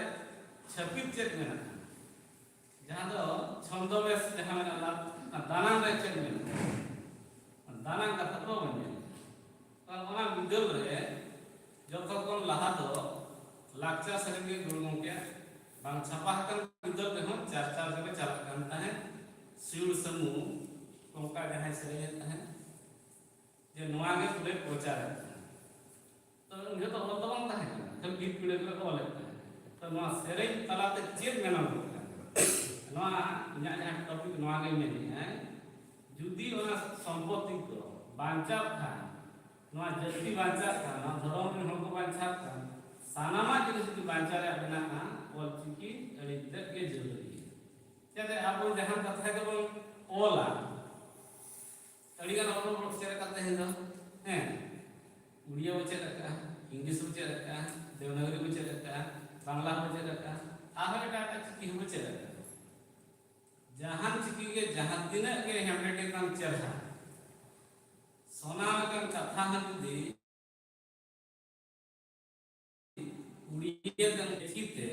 ᱪᱷᱟᱹᱯᱤᱛ ᱪᱮᱫ ᱢᱮᱱᱟᱜᱼᱟ? ᱡᱟᱦᱟᱸ ᱫᱚ ᱪᱷᱚᱱᱫᱚ ᱵᱮᱥ ᱡᱟᱦᱟᱸ ᱢᱮᱱᱟᱜᱼᱟ, ᱫᱟᱱᱟᱝ ᱨᱮ ᱪᱮᱫ ᱢᱮᱱᱟᱜᱼᱟ? ᱫᱟᱱᱟᱝ ᱠᱟᱛᱷᱟ ᱫᱚ ᱵᱟᱵᱚᱱ ᱧᱮᱞᱟ᱾ ᱠᱟᱨᱚᱱ ᱚᱱᱟ ᱵᱤᱫᱟᱹᱞ ᱨᱮ ᱡᱚᱛᱚ ᱠᱷᱚᱱ ᱞᱟᱦᱟ ᱫᱚ ᱞᱟᱠᱪᱟᱨ ᱥᱮᱨᱮᱧ ᱜᱮ ᱜᱩᱨᱩ ᱜᱚᱢᱠᱮᱭᱟᱜ ᱵᱟᱝ ᱪᱷᱟᱯᱟ ᱟᱠᱟᱱ ᱵᱤᱫᱟᱹᱞ ᱨᱮᱦᱚᱸ ᱪᱟᱨᱪᱟ ᱨᱮᱜᱮ ᱪᱟᱞᱟᱜ ᱠᱟᱱ ᱛᱟᱦᱮᱸᱫ᱾ ᱥᱤᱭᱩᱲ ᱥᱟᱹᱢᱩ ᱚᱱᱠᱟ ᱡᱟᱦᱟᱸᱭ ᱥᱮᱨᱮᱧᱮᱫ ᱛᱟᱦᱮᱸᱫ, ᱡᱮ ᱱᱚᱣᱟ ᱜᱮ ᱯᱩᱨᱟᱹ ᱯᱨᱚᱪᱟᱨᱮᱫ ᱛᱟᱦᱮᱸᱫ᱾ ᱛᱚ ᱩᱱ ᱡᱚᱦᱚᱜ ᱫᱚ ᱚᱞ ᱫᱚ ᱵᱟᱝ ᱛᱟᱦᱮᱸ ᱠᱟᱱᱟ, ᱠᱷᱟᱹᱞᱤ ᱵᱷᱤᱛ ᱯᱤᱸᱰᱟᱹ ᱠᱚᱨᱮ ᱠᱚ ᱚᱞᱮᱫ ᱛᱟᱦᱮᱸᱫ᱾ ᱛᱚ ᱱᱚᱣᱟ ᱥᱮᱨᱮᱧ ᱛᱟᱞᱟᱛᱮ ᱪᱮᱫ ᱢᱮᱱᱚᱜᱚᱜ ᱠᱟᱱᱟ? ᱱᱚᱣᱟ ᱤᱧᱟᱹᱜ ᱡᱟᱦᱟᱸ ᱴᱚᱯᱤᱠ, ᱱᱚᱣᱟ ᱜᱮ ᱢᱮᱱᱮᱫᱼᱟᱭ, ᱡᱩᱫᱤ ᱚᱱᱟ ᱥᱚᱢᱯᱚᱛᱤ ᱠᱚ ᱵᱟᱧᱪᱟᱣ ᱠᱷᱟᱱ, ᱱᱚᱣᱟ ᱡᱟᱹᱛᱤ ᱵᱟᱧᱪᱟᱜ ᱠᱷᱟᱱ, ᱱᱚᱣᱟ ᱫᱷᱚᱨᱚᱢ ᱨᱮᱱ ᱦᱚᱲ ᱠᱚ ᱵᱟᱧᱪᱟᱜ ᱠᱷᱟᱱ, ᱥᱟᱱᱟᱢᱟᱜ ᱡᱤᱱᱤᱥ ᱡᱩᱫᱤ ᱵᱟᱧᱪᱟᱣ ᱨᱮᱭᱟᱜ ᱢᱮᱱᱟᱜᱼᱟ, ᱚᱞ ᱪᱤᱠᱤ ᱟᱹᱰᱤ ᱛᱮᱫ ᱜᱮ ᱡᱟᱹᱨᱩᱲ ᱜᱮᱭᱟ᱾ ᱪᱮᱫᱟᱜ ᱟᱵᱚ ᱡᱟᱦᱟᱸ ᱠᱟᱛᱷᱟ ᱜᱮᱵᱚᱱ ᱚᱞᱟ, ᱟᱹᱰᱤᱜᱟᱱ ᱦᱚᱲ ᱵᱚᱱ ᱪᱮᱫ ᱟᱠᱟᱫ ᱛᱟᱦᱮᱸ ᱫᱚ, ᱦᱮᱸ, ᱩᱲᱤᱭᱟ ᱵᱚ ᱪᱮᱫ ᱟᱠᱟᱫᱼᱟ, ᱤᱝᱞᱤᱥ ᱵᱚ ᱪᱮᱫ ᱟᱠᱟᱫᱼᱟ, ᱫᱮᱵᱽᱱᱟᱜᱚᱨᱤ ᱵᱚ ᱪᱮᱫ ᱟᱠᱟᱫᱼᱟ, ᱵᱟᱝᱞᱟ ᱵᱚ ᱪᱮᱫ ᱟᱠᱟᱫᱼᱟ, ᱟᱨᱦᱚᱸ ᱮᱴᱟᱜ ᱮᱴᱟᱜ ᱪᱤᱠᱤ ᱦᱚᱸᱵᱚ ᱪᱮᱫ ᱟᱠᱟᱫᱼᱟ᱾ ᱡᱟᱦᱟᱱ ᱪᱤᱠᱤ ᱜᱮ ᱡᱟᱦᱟᱸ ᱛᱤᱱᱟᱹᱜ ᱜᱮ handwriting ᱛᱟᱢ ᱪᱮᱨᱦᱟ, ᱥᱚᱱᱟ ᱞᱮᱠᱟᱱ ᱠᱟᱛᱷᱟ ᱦᱚᱸ ᱡᱩᱫᱤ ᱩᱲᱤᱭᱟ ᱛᱮᱢ ᱪᱤᱠᱤ ᱛᱮ,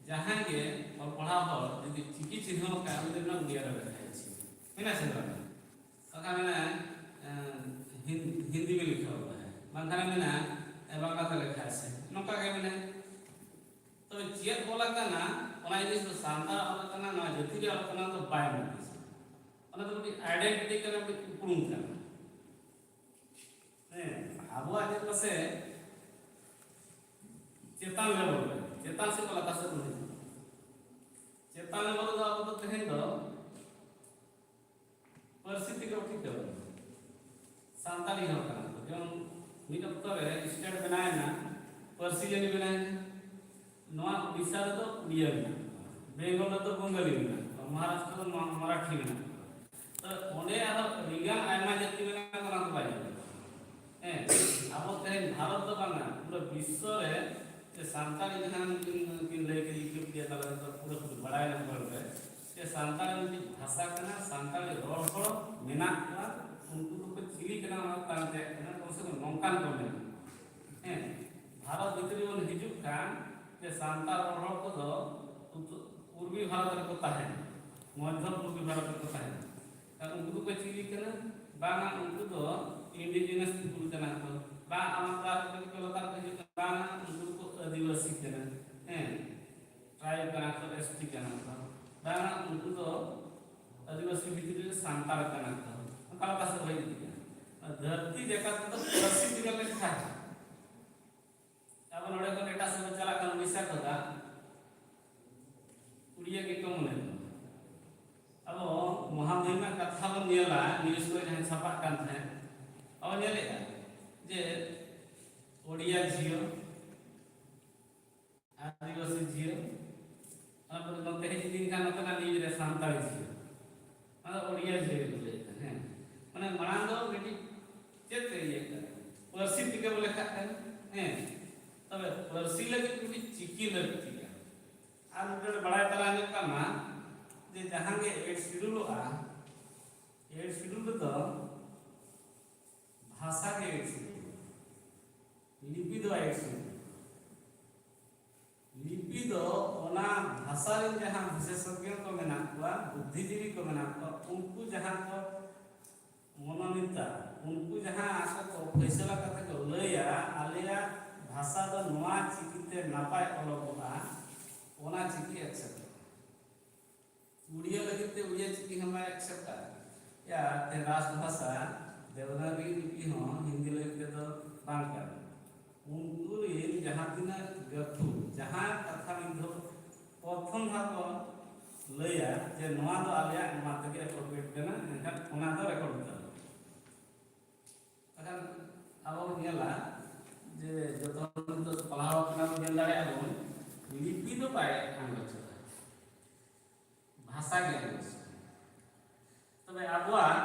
ᱡᱟᱦᱟᱸᱭ ᱜᱮ ᱚᱞ ᱯᱟᱲᱦᱟᱣ ᱦᱚᱲ ᱡᱩᱫᱤ ᱪᱤᱠᱤ ᱪᱤᱱᱦᱟᱹᱣ ᱠᱟᱜ, ᱩᱱᱤ ᱫᱚ ᱩᱲᱤᱭᱟ ᱨᱮ ᱞᱮᱠᱷᱟᱭ ᱪᱤᱠᱤ᱾ ᱢᱮᱱᱟᱜ ᱥᱮ ᱵᱟᱝ? ᱠᱟᱛᱷᱟ ᱢᱮᱱᱟᱜᱼᱟ, ᱮᱸ, ᱦᱤᱱ-, ᱦᱤᱱᱫᱤ ᱢᱮ ᱞᱤᱠᱷᱟ ᱦᱩᱣᱟ ᱦᱟᱭ, ᱵᱟᱝᱠᱷᱟᱱ ᱢᱮᱱᱟᱜᱼᱟ, ᱮ, ᱵᱟᱝᱞᱟ ᱛᱮ ᱞᱮᱠᱷᱟ ᱟᱪᱷᱮ, ᱱᱚᱝᱠᱟ ᱜᱮ ᱢᱮᱱᱟᱜᱼᱟ᱾ ᱛᱚᱵᱮ ᱪᱮᱫ ᱚᱞ ᱟᱠᱟᱱᱟ, ᱚᱱᱟ ᱡᱤᱱᱤᱥ ᱫᱚ ᱥᱟᱱᱛᱟᱲ ᱚᱞ ᱟᱠᱟᱱᱟ, ᱱᱚᱣᱟ ᱡᱟᱹᱛᱤ ᱨᱮᱭᱟᱜ ᱚᱞ ᱠᱟᱱᱟ ᱫᱚ ᱵᱟᱭ ᱢᱮᱱ ᱠᱮᱫᱟ᱾ ᱚᱱᱟ ᱫᱚ ᱢᱤᱫᱴᱤᱡ identity ᱠᱟᱱᱟ, ᱢᱤᱫᱴᱤᱡ ᱩᱯᱨᱩᱢ ᱠᱟᱱᱟ᱾ ᱦᱮᱸ, ᱟᱵᱚᱣᱟᱜ ᱡᱮ ᱯᱟᱥᱮ ᱪᱮᱛᱟᱱ ᱞᱮᱵᱮᱞ ᱨᱮ, ᱪᱮᱛᱟᱱ ᱥᱮᱫ ᱠᱷᱚᱱ ᱞᱟᱛᱟᱨ ᱥᱮᱫ ᱵᱚᱱ ᱦᱤᱡᱩᱜᱼᱟ᱾ ᱪᱮᱛᱟᱱ ᱞᱮᱵᱮᱞ ᱨᱮᱫᱚ ᱟᱵᱚ ᱫᱚ ᱛᱮᱦᱮᱧ ᱫᱚ ᱯᱟᱹᱨᱥᱤ ᱛᱮᱜᱮ ᱴᱷᱤᱠ ᱛᱟᱵᱚᱱᱟ᱾ ᱥᱟᱱᱛᱟᱲᱤ ᱦᱚᱲ ᱠᱟᱱᱟ ᱠᱚ᱾ ᱡᱮᱢᱚᱱ ᱢᱤᱫ ᱚᱠᱛᱚ ᱨᱮ ᱥᱴᱮᱴ ᱵᱮᱱᱟᱣᱮᱱᱟ, ᱯᱟᱹᱨᱥᱤ ᱡᱟᱹᱱᱤ ᱵᱮᱱᱟᱣᱮᱱᱟ᱾ ᱱᱚᱣᱟ ᱩᱲᱤᱥᱥᱟ ᱨᱮᱫᱚ ᱩᱲᱤᱭᱟ ᱢᱮᱱᱟᱜ ᱠᱚᱣᱟ, ᱵᱮᱝᱜᱚᱞ ᱨᱮᱫᱚ ᱵᱟᱝᱜᱟᱞᱤ ᱢᱮᱱᱟᱜ ᱠᱚᱣᱟ, ᱢᱚᱦᱟᱨᱟᱥᱴᱨᱚ ᱨᱮᱫᱚ ᱢᱟ-, ᱢᱟᱨᱟᱴᱷᱤ ᱢᱮᱱᱟᱜ ᱠᱚᱣᱟ᱾ ᱛᱚ ᱚᱸᱰᱮ ᱟᱨᱦᱚᱸ ᱟᱹᱰᱤᱜᱟᱱ ᱟᱭᱢᱟ ᱡᱟᱹᱛᱤ ᱢᱮᱱᱟᱜ ᱠᱚᱣᱟ, ᱚᱱᱟ ᱫᱚ ᱵᱟᱭ ᱧᱮᱞᱚᱜ ᱠᱟᱱᱟ᱾ ᱦᱮᱸ, ᱟᱵᱚ ᱛᱮᱦᱮᱧ ᱵᱷᱟᱨᱚᱛ ᱫᱚ ᱵᱟᱝᱟ, ᱯᱩᱨᱟᱹ ᱵᱤᱥᱥᱚ ᱨᱮ ᱥᱮ ᱥᱟᱱᱛᱟᱲᱤ ᱡᱟᱦᱟᱸ ᱠᱤᱱ, ᱠᱤᱱ ᱞᱟᱹᱭ ᱠᱮᱫ ᱤᱛᱷᱤᱭᱳᱯᱤᱭᱟ ᱛᱟᱞᱟ ᱨᱮᱫᱚ ᱯᱩᱨᱟᱹ ᱯᱩᱨᱤ ᱵᱟᱲᱟᱭ ᱧᱟᱢ ᱦᱚᱲ ᱜᱮ ᱥᱮ ᱥᱟᱱᱛᱟᱲᱤ ᱢᱤᱫᱴᱤᱡ ᱵᱷᱟᱥᱟ ᱠᱟᱱᱟ, ᱥᱟᱱᱛᱟᱲᱤ ᱨᱚᱲ ᱦᱚᱲ ᱢᱮᱱᱟᱜ ᱠᱚᱣᱟ, ᱩᱱᱠᱩ ᱫᱚᱠᱚ ᱪᱤᱞᱤ ᱠᱟᱱᱟ ᱚᱱᱟ ᱠᱚ ᱯᱟᱱᱛᱮᱭᱟᱜ ᱠᱟᱱᱟ, ᱠᱚᱢ ᱥᱮ ᱠᱚᱢ ᱱᱚᱝᱠᱟᱱ ᱠᱚ ᱢᱮᱱᱟᱜ ᱠᱚᱣᱟ᱾ ᱦᱮᱸ, ᱵᱷᱟᱨᱚᱛ ᱵᱷᱤᱛᱨᱤ ᱵᱚᱱ ᱦᱤᱡᱩᱜ ᱠᱷᱟᱱ ᱡᱮ ᱥᱟᱱᱛᱟᱲ ᱨᱚᱲ ᱦᱚᱲ ᱠᱚᱫᱚ ᱩᱛᱛᱚ-, ᱯᱩᱨᱵᱤ ᱵᱷᱟᱨᱚᱛ ᱨᱮᱠᱚ ᱛᱟᱦᱮᱱᱟ, ᱢᱚᱫᱽᱫᱷᱚ ᱯᱩᱨᱵᱤ ᱵᱷᱟᱨᱚᱛ ᱨᱮᱠᱚ ᱛᱟᱦᱮᱱᱟ᱾ ᱟᱨ ᱩᱱᱠᱩ ᱫᱚᱠᱚ ᱪᱤᱞᱤ ᱠᱟᱱᱟ? ᱵᱟᱝᱟ, ᱩᱱᱠᱩ ᱫᱚ indigenous people ᱠᱟᱱᱟ ᱠᱚ᱾ ᱵᱟᱝ, ᱟᱢᱟᱜ ᱠᱞᱟᱥ ᱨᱮ ᱠᱚ ᱞᱟᱛᱟᱨ ᱠᱚ ᱦᱤᱡᱩᱜ ᱠᱟᱱᱟ, ᱵᱟᱝᱟ, ᱩᱱᱠᱩ ᱫᱚᱠᱚ ᱟᱹᱫᱤᱵᱟᱹᱥᱤ ᱠᱟᱱᱟ, ᱦᱮᱸ, ᱴᱨᱟᱭᱤᱵᱽ ᱠᱟᱱᱟ ᱠᱚ, ᱮᱥ ᱴᱤ ᱠᱟᱱᱟ ᱠᱚ᱾ ᱵᱟᱝᱟ, ᱩᱱᱠᱩ ᱫᱚ ᱟᱹᱫᱤᱵᱟᱹᱥᱤ ᱵᱷᱤᱛᱨᱤ ᱨᱮ ᱥᱟᱱᱛᱟᱲ ᱠᱟᱱᱟ ᱠᱚ᱾ ᱚᱱᱠᱟ ᱞᱮᱠᱟ ᱥᱮ ᱦᱩᱭ ᱤᱫᱤᱜᱼᱟ᱾ ᱫᱷᱟᱹᱨᱛᱤ ᱡᱟᱠᱟᱛ ᱨᱮᱫᱚ ᱯᱟᱹᱨᱥᱤ ᱛᱮᱜᱮ ᱞᱮᱠᱷᱟ᱾ ᱟᱵᱚ ᱱᱚᱰᱮ ᱠᱷᱚᱱ ᱮᱴᱟᱜ ᱥᱮᱫ ᱵᱚᱱ ᱪᱟᱞᱟᱜ ᱠᱷᱟᱱ ᱩᱲᱤᱥᱥᱟ ᱠᱷᱚᱱᱟᱜ ᱩᱲᱤᱭᱟ ᱜᱮᱠᱚ ᱢᱚᱱᱮ ᱠᱚᱣᱟ᱾ ᱟᱵᱚ ᱢᱚᱦᱟᱢᱚᱦᱤᱢ ᱨᱮᱱᱟᱜ ᱠᱟᱛᱷᱟ ᱵᱚᱱ ᱧᱮᱞᱟ, ᱱᱤᱭᱩᱡᱽ ᱠᱚᱨᱮ ᱡᱟᱦᱟᱸ ᱪᱷᱟᱯᱟᱜ ᱠᱟᱱ ᱛᱟᱦᱮᱸᱫ, ᱟᱵᱚ ᱧᱮᱞᱮᱫᱼᱟ ᱡᱮ ᱳᱰᱤᱭᱟ ᱡᱷᱤᱭᱚ, ᱟᱹᱫᱤᱵᱟᱹᱥᱤ ᱡᱷᱤᱭᱚ, ᱚᱱᱟ ᱯᱚᱨᱮ ᱱᱚᱛᱮ ᱦᱮᱡ ᱤᱫᱤᱭᱮᱱ ᱠᱷᱟᱱ ᱱᱚᱛᱮᱱᱟᱜ ᱱᱤᱭᱩᱡᱽ ᱨᱮ ᱥᱟᱱᱛᱟᱲᱤ ᱡᱷᱤᱭᱚ, ᱚᱱᱟ ᱫᱚ ᱳᱰᱤᱭᱟ ᱡᱷᱤᱭᱚ ᱠᱚ ᱞᱟᱹᱭᱮᱫ ᱛᱟᱦᱮᱸᱫ᱾ ᱦᱮᱸ, ᱢᱟᱱᱮ ᱢᱟᱲᱟᱝ ᱫᱚ ᱢᱤᱫᱴᱤᱡ ᱪᱮᱫ ᱛᱮ ᱤᱭᱟᱹᱜ ᱠᱟᱱᱟ, ᱯᱟᱹᱨᱥᱤ ᱛᱮᱜᱮ ᱵᱚ ᱞᱮᱠᱷᱟᱜ ᱠᱟᱱᱟ᱾ ᱦᱮᱸ, ᱛᱚᱵᱮ ᱯᱟᱹᱨᱥᱤ ᱞᱟᱹᱜᱤᱫ ᱢᱤᱫᱴᱤᱡ ᱪᱤᱠᱤ ᱞᱟᱹᱠᱛᱤ ᱠᱟᱱᱟ᱾ ᱟᱨ ᱢᱤᱫᱴᱮᱱ ᱵᱟᱲᱟᱭ ᱛᱟᱨᱟ ᱧᱚᱜ ᱠᱟᱜ ᱢᱟ ᱡᱮ ᱡᱟᱦᱟᱸ ᱜᱮ ᱮᱭᱤᱴ ᱥᱤᱰᱩᱞᱚᱜᱼᱟ, ᱮᱭᱤᱴ ᱥᱤᱰᱩᱞ ᱨᱮᱫᱚ ᱵᱷᱟᱥᱟ ᱜᱮ ᱮᱭᱤᱴ ᱥᱤᱰᱩᱞ, ᱞᱤᱯᱤ ᱫᱚ ᱮᱭᱤᱴ ᱥᱤᱰᱩᱞ᱾ ᱞᱤᱯᱤ ᱫᱚ ᱚᱱᱟ ᱵᱷᱟᱥᱟ ᱨᱮᱱ ᱡᱟᱦᱟᱸ ᱵᱤᱥᱮᱥᱚᱡᱽᱧᱚ ᱠᱚ ᱢᱮᱱᱟᱜ ᱠᱚᱣᱟ, ᱵᱩᱫᱽᱫᱷᱤᱡᱤᱵᱤ ᱠᱚ ᱢᱮᱱᱟᱜ ᱠᱚᱣᱟ, ᱩᱱᱠᱩ ᱡᱟᱦᱟᱸ ᱠᱚ ᱢᱚᱱᱚᱱᱤᱛᱟ, ᱩᱱᱠᱩ ᱡᱟᱦᱟᱸ ᱟᱠᱚ ᱠᱚ ᱯᱷᱟᱭᱥᱟᱞᱟ ᱠᱟᱛᱮ ᱠᱚ ᱞᱟᱹᱭᱟ, ᱟᱞᱮᱭᱟᱜ ᱵᱷᱟᱥᱟ ᱫᱚ ᱱᱚᱣᱟ ᱪᱤᱠᱤᱛᱮ ᱱᱟᱯᱟᱭ ᱚᱞᱚᱜᱚᱜᱼᱟ, ᱚᱱᱟ ᱪᱤᱠᱤ ᱮᱠᱥᱮᱯᱴ᱾ ᱩᱲᱤᱭᱟ ᱞᱟᱹᱜᱤᱫ ᱛᱮ ᱩᱲᱤᱭᱟ ᱪᱤᱠᱤ ᱦᱚᱸ ᱵᱟᱭ ᱮᱠᱥᱮᱯᱴᱟ᱾ ᱭᱟ, ᱛᱮ ᱨᱟᱡᱽ ᱵᱷᱟᱥᱟ ᱫᱮᱵᱽᱱᱟᱜᱚᱨᱤ ᱞᱤᱯᱤ ᱦᱚᱸ ᱦᱤᱱᱫᱤ ᱞᱟᱹᱜᱤᱫ ᱛᱮᱫᱚ ᱵᱟᱝ ᱠᱟᱱᱟ᱾ ᱩᱱᱠᱩ ᱨᱮᱱ ᱡᱟᱦᱟᱸ ᱛᱤᱱᱟᱹᱜ ᱡᱚᱛᱷᱩ, ᱡᱟᱦᱟᱸ ᱠᱟᱛᱷᱟ ᱢᱤᱫ ᱫᱷᱟᱣ ᱯᱨᱚᱛᱷᱚᱢ ᱫᱷᱟᱣ ᱠᱚ ᱞᱟᱹᱭᱟ ᱡᱮ ᱱᱚᱣᱟ ᱫᱚ ᱟᱞᱮᱭᱟᱜ ᱱᱚᱣᱟ ᱛᱮᱜᱮ appropriate ᱠᱟᱱᱟ, ᱮᱱᱠᱷᱟᱱ ᱚᱱᱟ ᱫᱚ record ᱩᱛᱟᱹᱨᱚᱜᱼᱟ᱾ ᱮᱱᱠᱷᱟᱱ ᱟᱵᱚ ᱵᱚᱱ ᱧᱮᱞᱟ ᱡᱮ ᱡᱚᱛᱚ ᱦᱚᱲ ᱱᱤᱛᱚᱜ ᱯᱟᱲᱦᱟᱣ ᱠᱟᱱᱟ ᱵᱚᱱ, ᱧᱮᱞ ᱫᱟᱲᱮᱭᱟᱜᱼᱟ ᱵᱚᱱ, ᱞᱤᱯᱤ ᱫᱚ ᱵᱟᱭ ᱟᱸᱜᱚᱪᱚᱜᱼᱟ, ᱵᱷᱟᱥᱟ ᱜᱮ ᱟᱸᱜᱚᱪᱚᱜᱼᱟ᱾ ᱛᱚᱵᱮ ᱟᱵᱚᱣᱟᱜ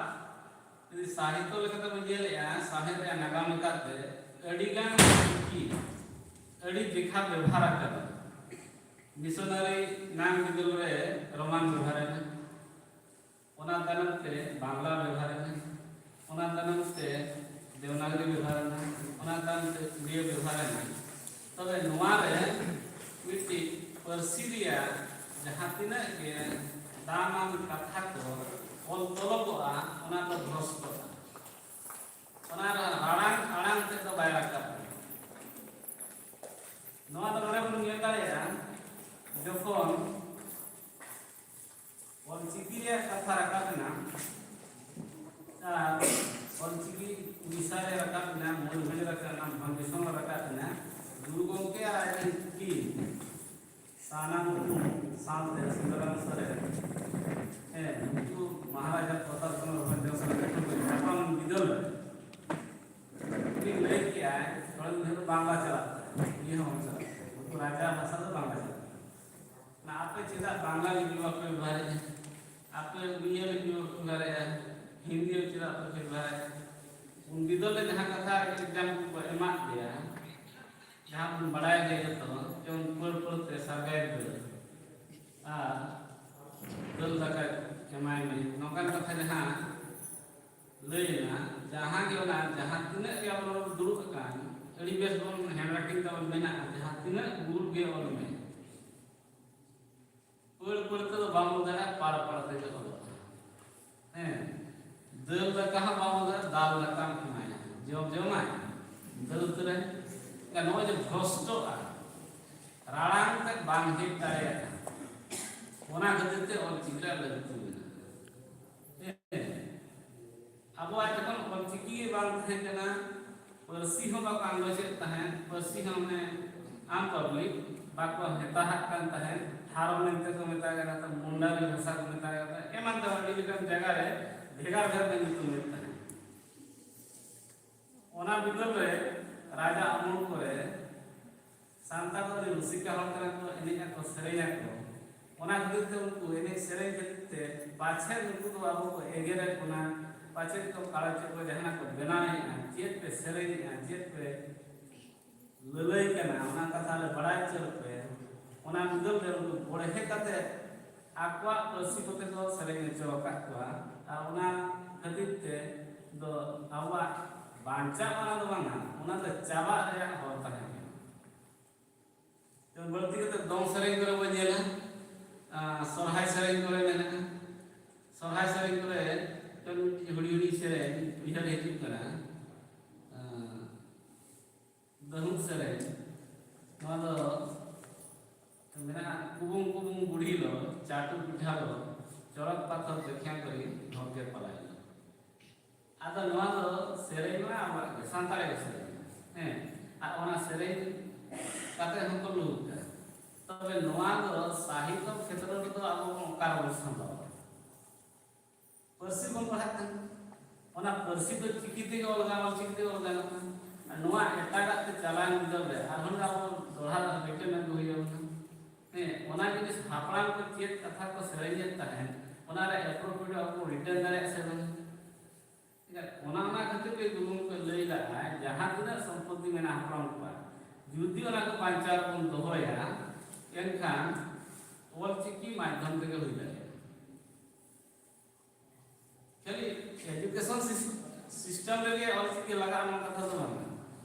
ᱡᱩᱫᱤ ᱥᱟᱦᱤᱛᱛᱚ ᱞᱮᱠᱟᱛᱮ ᱵᱚᱱ ᱧᱮᱞᱮᱜᱼᱟ, ᱥᱟᱶᱦᱮᱫ ᱨᱮᱭᱟᱜ ᱱᱟᱜᱟᱢ ᱞᱮᱠᱟᱛᱮ ᱟᱹᱰᱤᱜᱟᱱ ᱪᱤᱠᱤ ᱟᱹᱰᱤ ᱡᱮᱠᱷᱟ ᱵᱮᱵᱷᱟᱨ ᱟᱠᱟᱱᱟ᱾ ᱢᱤᱥᱚᱱᱟᱨᱤ ᱱᱟᱝ ᱵᱤᱫᱟᱹᱞ ᱨᱮ ᱨᱳᱢᱟᱱ ᱵᱮᱵᱷᱟᱨ ᱮᱱᱟ, ᱚᱱᱟ ᱛᱟᱭᱱᱚᱢ ᱛᱮ ᱵᱟᱝᱞᱟ ᱵᱮᱵᱷᱟᱨ ᱮᱱᱟ, ᱚᱱᱟ ᱛᱟᱭᱱᱚᱢ ᱛᱮ ᱫᱮᱵᱽᱱᱟᱜᱚᱨᱤ ᱵᱮᱵᱷᱟᱨ ᱮᱱᱟ, ᱚᱱᱟ ᱛᱟᱭᱱᱚᱢ ᱛᱮ ᱩᱲᱤᱭᱟ ᱵᱮᱵᱷᱟᱨ ᱮᱱᱟ᱾ ᱛᱚᱵᱮ ᱱᱚᱣᱟ ᱨᱮ ᱢᱤᱫᱴᱤᱡ ᱯᱟᱹᱨᱥᱤ ᱨᱮᱭᱟᱜ ᱡᱟᱦᱟᱸ ᱛᱤᱱᱟᱹᱜ ᱜᱮ ᱫᱟᱢᱟᱱ ᱠᱟᱛᱷᱟ ᱠᱚ ᱚᱞ ᱛᱚᱞᱚᱵᱚᱜᱼᱟ, ᱚᱱᱟ ᱫᱚ ᱵᱷᱨᱚᱥᱴᱚᱜᱼᱟ᱾ ᱚᱱᱟ ᱨᱮ ᱟᱲᱟᱝ ᱟᱲᱟᱝ ᱛᱮᱫ ᱫᱚ ᱵᱟᱭ ᱨᱟᱠᱟᱵᱼᱟ᱾ ᱱᱚᱣᱟ ᱫᱚ ᱱᱚᱰᱮ ᱵᱚᱱ ᱧᱮᱞ ᱫᱟᱲᱮᱭᱟᱜᱼᱟ, ᱡᱚᱠᱷᱚᱱ ᱚᱞᱪᱤᱠᱤ ᱨᱮᱭᱟᱜ ᱠᱟᱛᱷᱟ ᱨᱟᱠᱟᱵ ᱮᱱᱟ, ᱟᱨ ᱚᱞᱪᱤᱠᱤ ᱩᱲᱤᱥᱥᱟ ᱨᱮ ᱨᱟᱠᱟᱵ ᱮᱱᱟ, ᱢᱚᱭᱩᱨᱵᱷᱚᱸᱡᱽ ᱨᱮ ᱨᱟᱠᱟᱵ ᱮᱱᱟ, ᱵᱷᱚᱸᱡᱽ ᱫᱤᱥᱚᱢ ᱨᱮ ᱨᱟᱠᱟᱵ ᱮᱱᱟ, ᱜᱩᱨᱩ ᱜᱚᱢᱠᱮ ᱟᱨ ᱟᱡ ᱨᱮᱱ ᱴᱤᱢ ᱥᱟᱱᱟᱢ ᱥᱟᱶᱛᱮ ᱥᱩᱱᱫᱚᱨᱟᱢ ᱥᱚᱨᱮᱱ, ᱦᱮᱸ, ᱱᱩᱠᱩ ᱢᱚᱦᱟᱨᱟᱡᱟ ᱯᱨᱚᱛᱟᱯ ᱪᱚᱸᱫᱽᱨᱚ ᱵᱷᱚᱸᱡᱽ ᱫᱤᱥᱚᱢ ᱨᱮ ᱧᱟᱯᱟᱢ ᱵᱤᱫᱟᱹᱞ ᱨᱮ ᱩᱱᱤ ᱞᱟᱹᱭ ᱠᱮᱜᱼᱟᱭ, ᱛᱷᱚᱲᱟ ᱫᱤᱱ ᱫᱷᱚᱨᱮ ᱵᱟᱝᱞᱟ ᱪᱟᱞᱟᱜ ᱠᱟᱱᱟ, ᱤᱭᱟᱹ ᱦᱚᱸ ᱵᱟᱝ ᱪᱟᱞᱟᱜ ᱠᱟᱱᱟ, ᱩᱱᱠᱩ ᱨᱟᱡᱟ ᱵᱷᱟᱥᱟ ᱫᱚ ᱵᱟᱝᱞᱟ ᱪᱟᱞᱟᱜ ᱠᱟᱱᱟ᱾ ᱱᱟ ᱟᱯᱮ ᱪᱮᱫᱟᱜ ᱵᱟᱝᱞᱟ ᱞᱤᱯᱤ ᱵᱟᱯᱮ ᱵᱮᱵᱚᱦᱟᱨᱮᱫᱼᱟ? ᱟᱯᱮ ᱩᱲᱤᱭᱟ ᱞᱤᱯᱤ ᱵᱟᱯᱮ ᱵᱮᱵᱚᱦᱟᱨᱮᱫᱼᱟ? ᱦᱤᱱᱫᱤ ᱪᱮᱫᱟᱜ ᱵᱟᱯᱮ ᱵᱮᱵᱚᱦᱟᱨᱮᱫᱼᱟ? ᱩᱱ ᱵᱤᱫᱟᱹᱞ ᱨᱮ ᱡᱟᱦᱟᱸ ᱠᱟᱛᱷᱟ example ᱠᱚ ᱮᱢᱟᱫ ᱞᱮᱭᱟ, ᱡᱟᱦᱟᱸ ᱵᱚᱱ ᱵᱟᱲᱟᱭ ᱜᱮᱭᱟ ᱡᱚᱛᱚ, ᱡᱮᱢᱚᱱ ᱯᱟᱹᱲ ᱯᱟᱹᱲ ᱛᱮ ᱥᱟᱨᱜᱟᱭ ᱫᱟᱹᱞ ᱟᱨ ᱫᱟᱹᱞ ᱫᱟᱠᱟ ᱮᱢᱟᱭ ᱢᱮ, ᱱᱚᱝᱠᱟᱱ ᱠᱟᱛᱷᱟ ᱡᱟᱦᱟᱸ ᱞᱟᱹᱭ ᱮᱱᱟ, ᱡᱟᱦᱟᱸ ᱜᱮ ᱚᱱᱟ ᱡᱟᱦᱟᱸ ᱛᱤᱱᱟᱹᱜ ᱜᱮ ᱟᱵᱚ ᱵᱚᱱ ᱫᱩᱲᱩᱵ ᱟᱠᱟᱱ, ᱟᱹᱰᱤ ᱵᱮᱥ ᱵᱚᱱ handwriting ᱛᱟᱵᱚᱱ ᱢᱮᱱᱟᱜᱼᱟ, ᱡᱟᱦᱟᱸ ᱛᱤᱱᱟᱹᱜ ᱜᱩᱞ ᱜᱮ ᱚᱞ ᱢᱮ, ᱯᱟᱹᱲ ᱯᱟᱹᱲ ᱛᱮᱫᱚ ᱵᱟᱢ ᱚᱞ ᱫᱟᱲᱮᱭᱟᱜᱼᱟ, ᱯᱟᱲ ᱯᱟᱲ ᱛᱮᱜᱮ ᱚᱞᱚᱜᱼᱟ᱾ ᱦᱮᱸ, ᱫᱟᱹᱞ ᱫᱟᱠᱟ ᱦᱚᱸ ᱵᱟᱢ ᱚᱞ ᱫᱟᱲᱮᱭᱟᱜᱼᱟ, ᱫᱟᱞ ᱫᱟᱠᱟᱢ ᱮᱢᱟᱭᱟ, ᱡᱚᱢ ᱡᱚᱢᱟᱭ, ᱫᱟᱹᱞ ᱩᱛᱟᱹᱨᱟᱭ᱾ ᱱᱚᱜᱼᱚᱭ ᱡᱮ ᱵᱷᱨᱚᱥᱴᱚᱜᱼᱟ, ᱨᱟᱲᱟᱝ ᱛᱮ ᱵᱟᱝ ᱦᱮᱡ ᱫᱟᱲᱮᱭᱟᱜᱼᱟ, ᱚᱱᱟ ᱠᱷᱟᱹᱛᱤᱨ ᱛᱮ ᱚᱞ ᱪᱤᱠᱤ ᱨᱮᱭᱟᱜ ᱞᱟᱹᱠᱛᱤ ᱢᱮᱱᱟᱜᱼᱟ᱾ ᱦᱮᱸ, ᱟᱵᱚᱣᱟᱜ ᱡᱚᱠᱷᱚᱱ ᱚᱞ ᱪᱤᱠᱤ ᱜᱮ ᱵᱟᱝ ᱛᱟᱦᱮᱸ ᱠᱟᱱᱟ, ᱯᱟᱹᱨᱥᱤ ᱦᱚᱸ ᱵᱟᱠᱚ ᱟᱸᱜᱚᱪᱮᱫ ᱛᱟᱦᱮᱸᱫ, ᱯᱟᱹᱨᱥᱤ ᱦᱚᱸ ᱢᱟᱱᱮ ᱟᱢ ᱯᱟᱵᱽᱞᱤᱠ ᱵᱟᱠᱚ ᱢᱮᱛᱟᱦᱟᱜ ᱠᱟᱱ ᱛᱟᱦᱮᱸᱫ, ᱴᱷᱟᱨᱚ ᱢᱮᱱᱛᱮ ᱠᱚ ᱢᱮᱛᱟᱜ ᱠᱟᱱᱟ, ᱛᱚ ᱢᱩᱱᱰᱟᱨᱤ ᱵᱷᱟᱥᱟ ᱠᱚ ᱢᱮᱛᱟᱜ ᱠᱟᱱᱟ, ᱮᱢᱟᱱ ᱛᱮᱢᱟᱱ ᱟᱹᱰᱤ ᱞᱮᱠᱟᱱ ᱡᱟᱭᱜᱟ ᱨᱮ ᱵᱷᱮᱜᱟᱨ ᱵᱷᱮᱜᱟᱨ ᱧᱩᱛᱩᱢ ᱢᱮᱱᱟᱜ ᱛᱟᱦᱮᱸᱫ᱾ ᱚᱱᱟ ᱵᱤᱫᱟᱹᱞ ᱨᱮ ᱨᱟᱡᱟ ᱟᱢᱚᱞ ᱠᱚᱨᱮ ᱥᱟᱱᱛᱟᱲ ᱫᱚ ᱟᱹᱰᱤ ᱨᱩᱥᱤᱠᱟ ᱦᱚᱲ ᱠᱟᱱᱟ ᱠᱚ, ᱮᱱᱮᱡ ᱟᱠᱚ, ᱥᱮᱨᱮᱧ ᱟᱠᱚ᱾ ᱚᱱᱟ ᱠᱷᱟᱹᱛᱤᱨ ᱛᱮ ᱩᱱᱠᱩ ᱮᱱᱮᱡ ᱥᱮᱨᱮᱧ ᱠᱷᱟᱹᱛᱤᱨ ᱛᱮ ᱯᱟᱪᱷᱮ ᱩᱱᱠᱩ ᱫᱚ ᱟᱵᱚ ᱠᱚ ᱮᱜᱮᱨᱮᱫ ᱵᱚᱱᱟ, ᱯᱟᱪᱮᱫ ᱠᱚ ᱠᱟᱲᱟ ᱪᱮᱫ ᱠᱚ ᱡᱟᱦᱟᱱᱟᱜ ᱠᱚ ᱵᱮᱱᱟᱣᱮᱫᱼᱟ, ᱪᱮᱫ ᱯᱮ ᱥᱮᱨᱮᱧᱮᱫᱼᱟ, ᱪᱮᱫ ᱯᱮ ᱞᱟᱹᱞᱟᱹᱭ ᱠᱟᱱᱟ, ᱚᱱᱟ ᱠᱟᱛᱷᱟ ᱞᱮ ᱵᱟᱲᱟᱭ ᱦᱚᱪᱚ ᱯᱮ᱾ ᱚᱱᱟ ᱵᱤᱫᱟᱹᱞ ᱨᱮ ᱩᱱᱠᱩ ᱵᱚᱲᱦᱮ ᱠᱟᱛᱮ ᱟᱠᱚᱣᱟᱜ ᱯᱟᱹᱨᱥᱤ ᱠᱚᱛᱮ ᱠᱚ ᱥᱮᱨᱮᱧ ᱦᱚᱪᱚ ᱟᱠᱟᱫ ᱠᱚᱣᱟ᱾ ᱟᱨ ᱚᱱᱟ ᱠᱷᱟᱹᱛᱤᱨ ᱛᱮ ᱫᱚ ᱟᱵᱚᱣᱟᱜ ᱵᱟᱧᱪᱟᱜ ᱚᱱᱟ ᱫᱚ ᱵᱟᱝᱟ, ᱚᱱᱟ ᱫᱚ ᱪᱟᱵᱟᱜ ᱨᱮᱭᱟᱜ ᱦᱚᱨ ᱛᱟᱦᱮᱸ ᱠᱟᱱᱟ᱾ ᱛᱚ ᱵᱟᱹᱲᱛᱤ ᱠᱟᱛᱮ ᱫᱚᱝ ᱥᱮᱨᱮᱧ ᱠᱚᱨᱮ ᱵᱚᱱ ᱧᱮᱞᱟ, ᱟᱨ ᱥᱚᱨᱦᱟᱭ ᱥᱮᱨᱮᱧ ᱠᱚᱨᱮ ᱢᱮᱱᱟᱜᱼᱟ᱾ ᱥᱚᱨᱦᱟᱭ ᱥᱮᱨᱮᱧ ᱠᱚᱨᱮ ᱡᱮᱢᱚᱱ ᱢᱤᱫᱴᱤᱡ ᱦᱩᱰᱤᱧ ᱦᱩᱰᱤᱧ ᱥᱮᱨᱮᱧ ᱩᱭᱦᱟᱹᱨ ᱦᱤᱡᱩᱜ ᱠᱟᱱᱟ, ᱟᱨ ᱫᱟᱹᱦᱩᱫ ᱥᱮᱨᱮᱧ᱾ ᱱᱚᱣᱟ ᱫᱚ ᱢᱮᱱᱟᱜᱼᱟ, ᱠᱩᱵᱩᱝ ᱠᱩᱵᱩᱝ ᱵᱩᱲᱦᱤ ᱞᱚ, ᱪᱟᱴᱩ ᱯᱤᱴᱷᱟ ᱞᱚ, ᱪᱚᱲᱚᱠ ᱯᱟᱛᱷᱚᱨ ᱫᱮᱠᱷᱭᱟ ᱠᱚᱨᱤ, ᱰᱷᱚᱞ ᱠᱮ ᱯᱟᱞᱟᱭ ᱞᱚ᱾ ᱟᱫᱚ ᱱᱚᱣᱟ ᱫᱚ ᱥᱮᱨᱮᱧ ᱢᱟ ᱟᱵᱚᱣᱟᱜ ᱜᱮ, ᱥᱟᱱᱛᱟᱲᱟᱜ ᱜᱮ ᱥᱮᱨᱮᱧ᱾ ᱦᱮᱸ, ᱟᱨ ᱚᱱᱟ ᱥᱮᱨᱮᱧ ᱠᱟᱛᱮ ᱦᱚᱸᱠᱚ ᱞᱩᱦᱩᱠ ᱠᱟᱱᱟ᱾ ᱛᱚᱵᱮ ᱱᱚᱣᱟ ᱫᱚ ᱥᱟᱦᱤᱛᱛᱚ ᱠᱷᱮᱛᱨᱚ ᱨᱮᱫᱚ ᱟᱵᱚ ᱚᱠᱟ ᱨᱮᱵᱚᱱ ᱥᱟᱢᱵᱟᱣᱟ? ᱯᱟᱹᱨᱥᱤ ᱵᱚᱱ ᱯᱟᱲᱦᱟᱜ ᱠᱟᱱᱟ, ᱚᱱᱟ ᱯᱟᱹᱨᱥᱤ ᱫᱚ ᱪᱤᱠᱤ ᱛᱮᱜᱮ ᱚᱞ ᱜᱟᱱᱚᱜᱼᱟ, ᱚᱞ ᱪᱤᱠᱤ ᱛᱮᱜᱮ ᱚᱞ ᱜᱟᱱᱚᱜᱼᱟ᱾ ᱟᱨ ᱱᱚᱣᱟ ᱮᱴᱟᱜᱟᱜ ᱛᱮ ᱪᱟᱞᱟᱣᱮᱱ ᱵᱤᱫᱟᱹᱞ ᱨᱮ ᱟᱨᱦᱚᱸ ᱟᱵᱚ ᱫᱚᱦᱲᱟ ᱨᱤᱴᱟᱨᱱ ᱟᱹᱜᱩ ᱦᱩᱭᱩᱜᱼᱟ᱾ ᱦᱮᱸ, ᱚᱱᱟ ᱡᱤᱱᱤᱥ ᱦᱟᱯᱲᱟᱢ ᱠᱚ ᱪᱮᱫ ᱠᱟᱛᱷᱟ ᱠᱚ ᱥᱮᱨᱮᱧᱮᱫ ᱛᱟᱦᱮᱸᱫ, ᱚᱱᱟ ᱨᱮ ᱮᱯᱨᱳᱯᱨᱤᱭᱮᱴ ᱟᱵᱚ ᱨᱤᱴᱟᱨᱱ ᱫᱟᱲᱮᱭᱟᱜᱼᱟ ᱥᱮ ᱵᱟᱝ? ᱴᱷᱤᱠ ᱟᱪᱷᱮ? ᱚᱱᱟ, ᱚᱱᱟ ᱠᱷᱟᱹᱛᱤᱨ ᱜᱮ ᱜᱩᱨᱩ ᱜᱚᱢᱠᱮ ᱞᱟᱹᱭ ᱞᱮᱫᱟᱭ, ᱡᱟᱦᱟᱸ ᱛᱤᱱᱟᱹᱜ ᱥᱚᱢᱯᱚᱛᱤ ᱢᱮᱱᱟᱜᱼᱟ ᱦᱟᱯᱲᱟᱢ ᱠᱚᱣᱟᱜ, ᱡᱩᱫᱤ ᱚᱱᱟ ᱠᱚ ᱵᱟᱧᱪᱟᱣ ᱵᱚᱱ ᱫᱚᱦᱚᱭᱟ, ᱮᱱᱠᱷᱟᱱ ᱚᱞ ᱪᱤᱠᱤ ᱢᱟᱫᱽᱫᱷᱚᱢ ᱛᱮᱜᱮ ᱦᱩᱭ ᱫᱟᱲᱮᱭᱟᱜᱼᱟ᱾ ᱠᱷᱟᱹᱞᱤ ᱮᱰᱩᱠᱮᱥᱚᱱ ᱥᱤᱥ-, ᱥᱤᱥᱴᱮᱢ ᱨᱮᱜᱮ ᱚᱞ ᱪᱤᱠᱤ ᱞᱟᱜᱟᱜᱼᱟ, ᱱᱚᱣᱟ ᱠᱟᱛᱷᱟ ᱫᱚ ᱵᱟᱝ ᱠᱟᱱᱟ᱾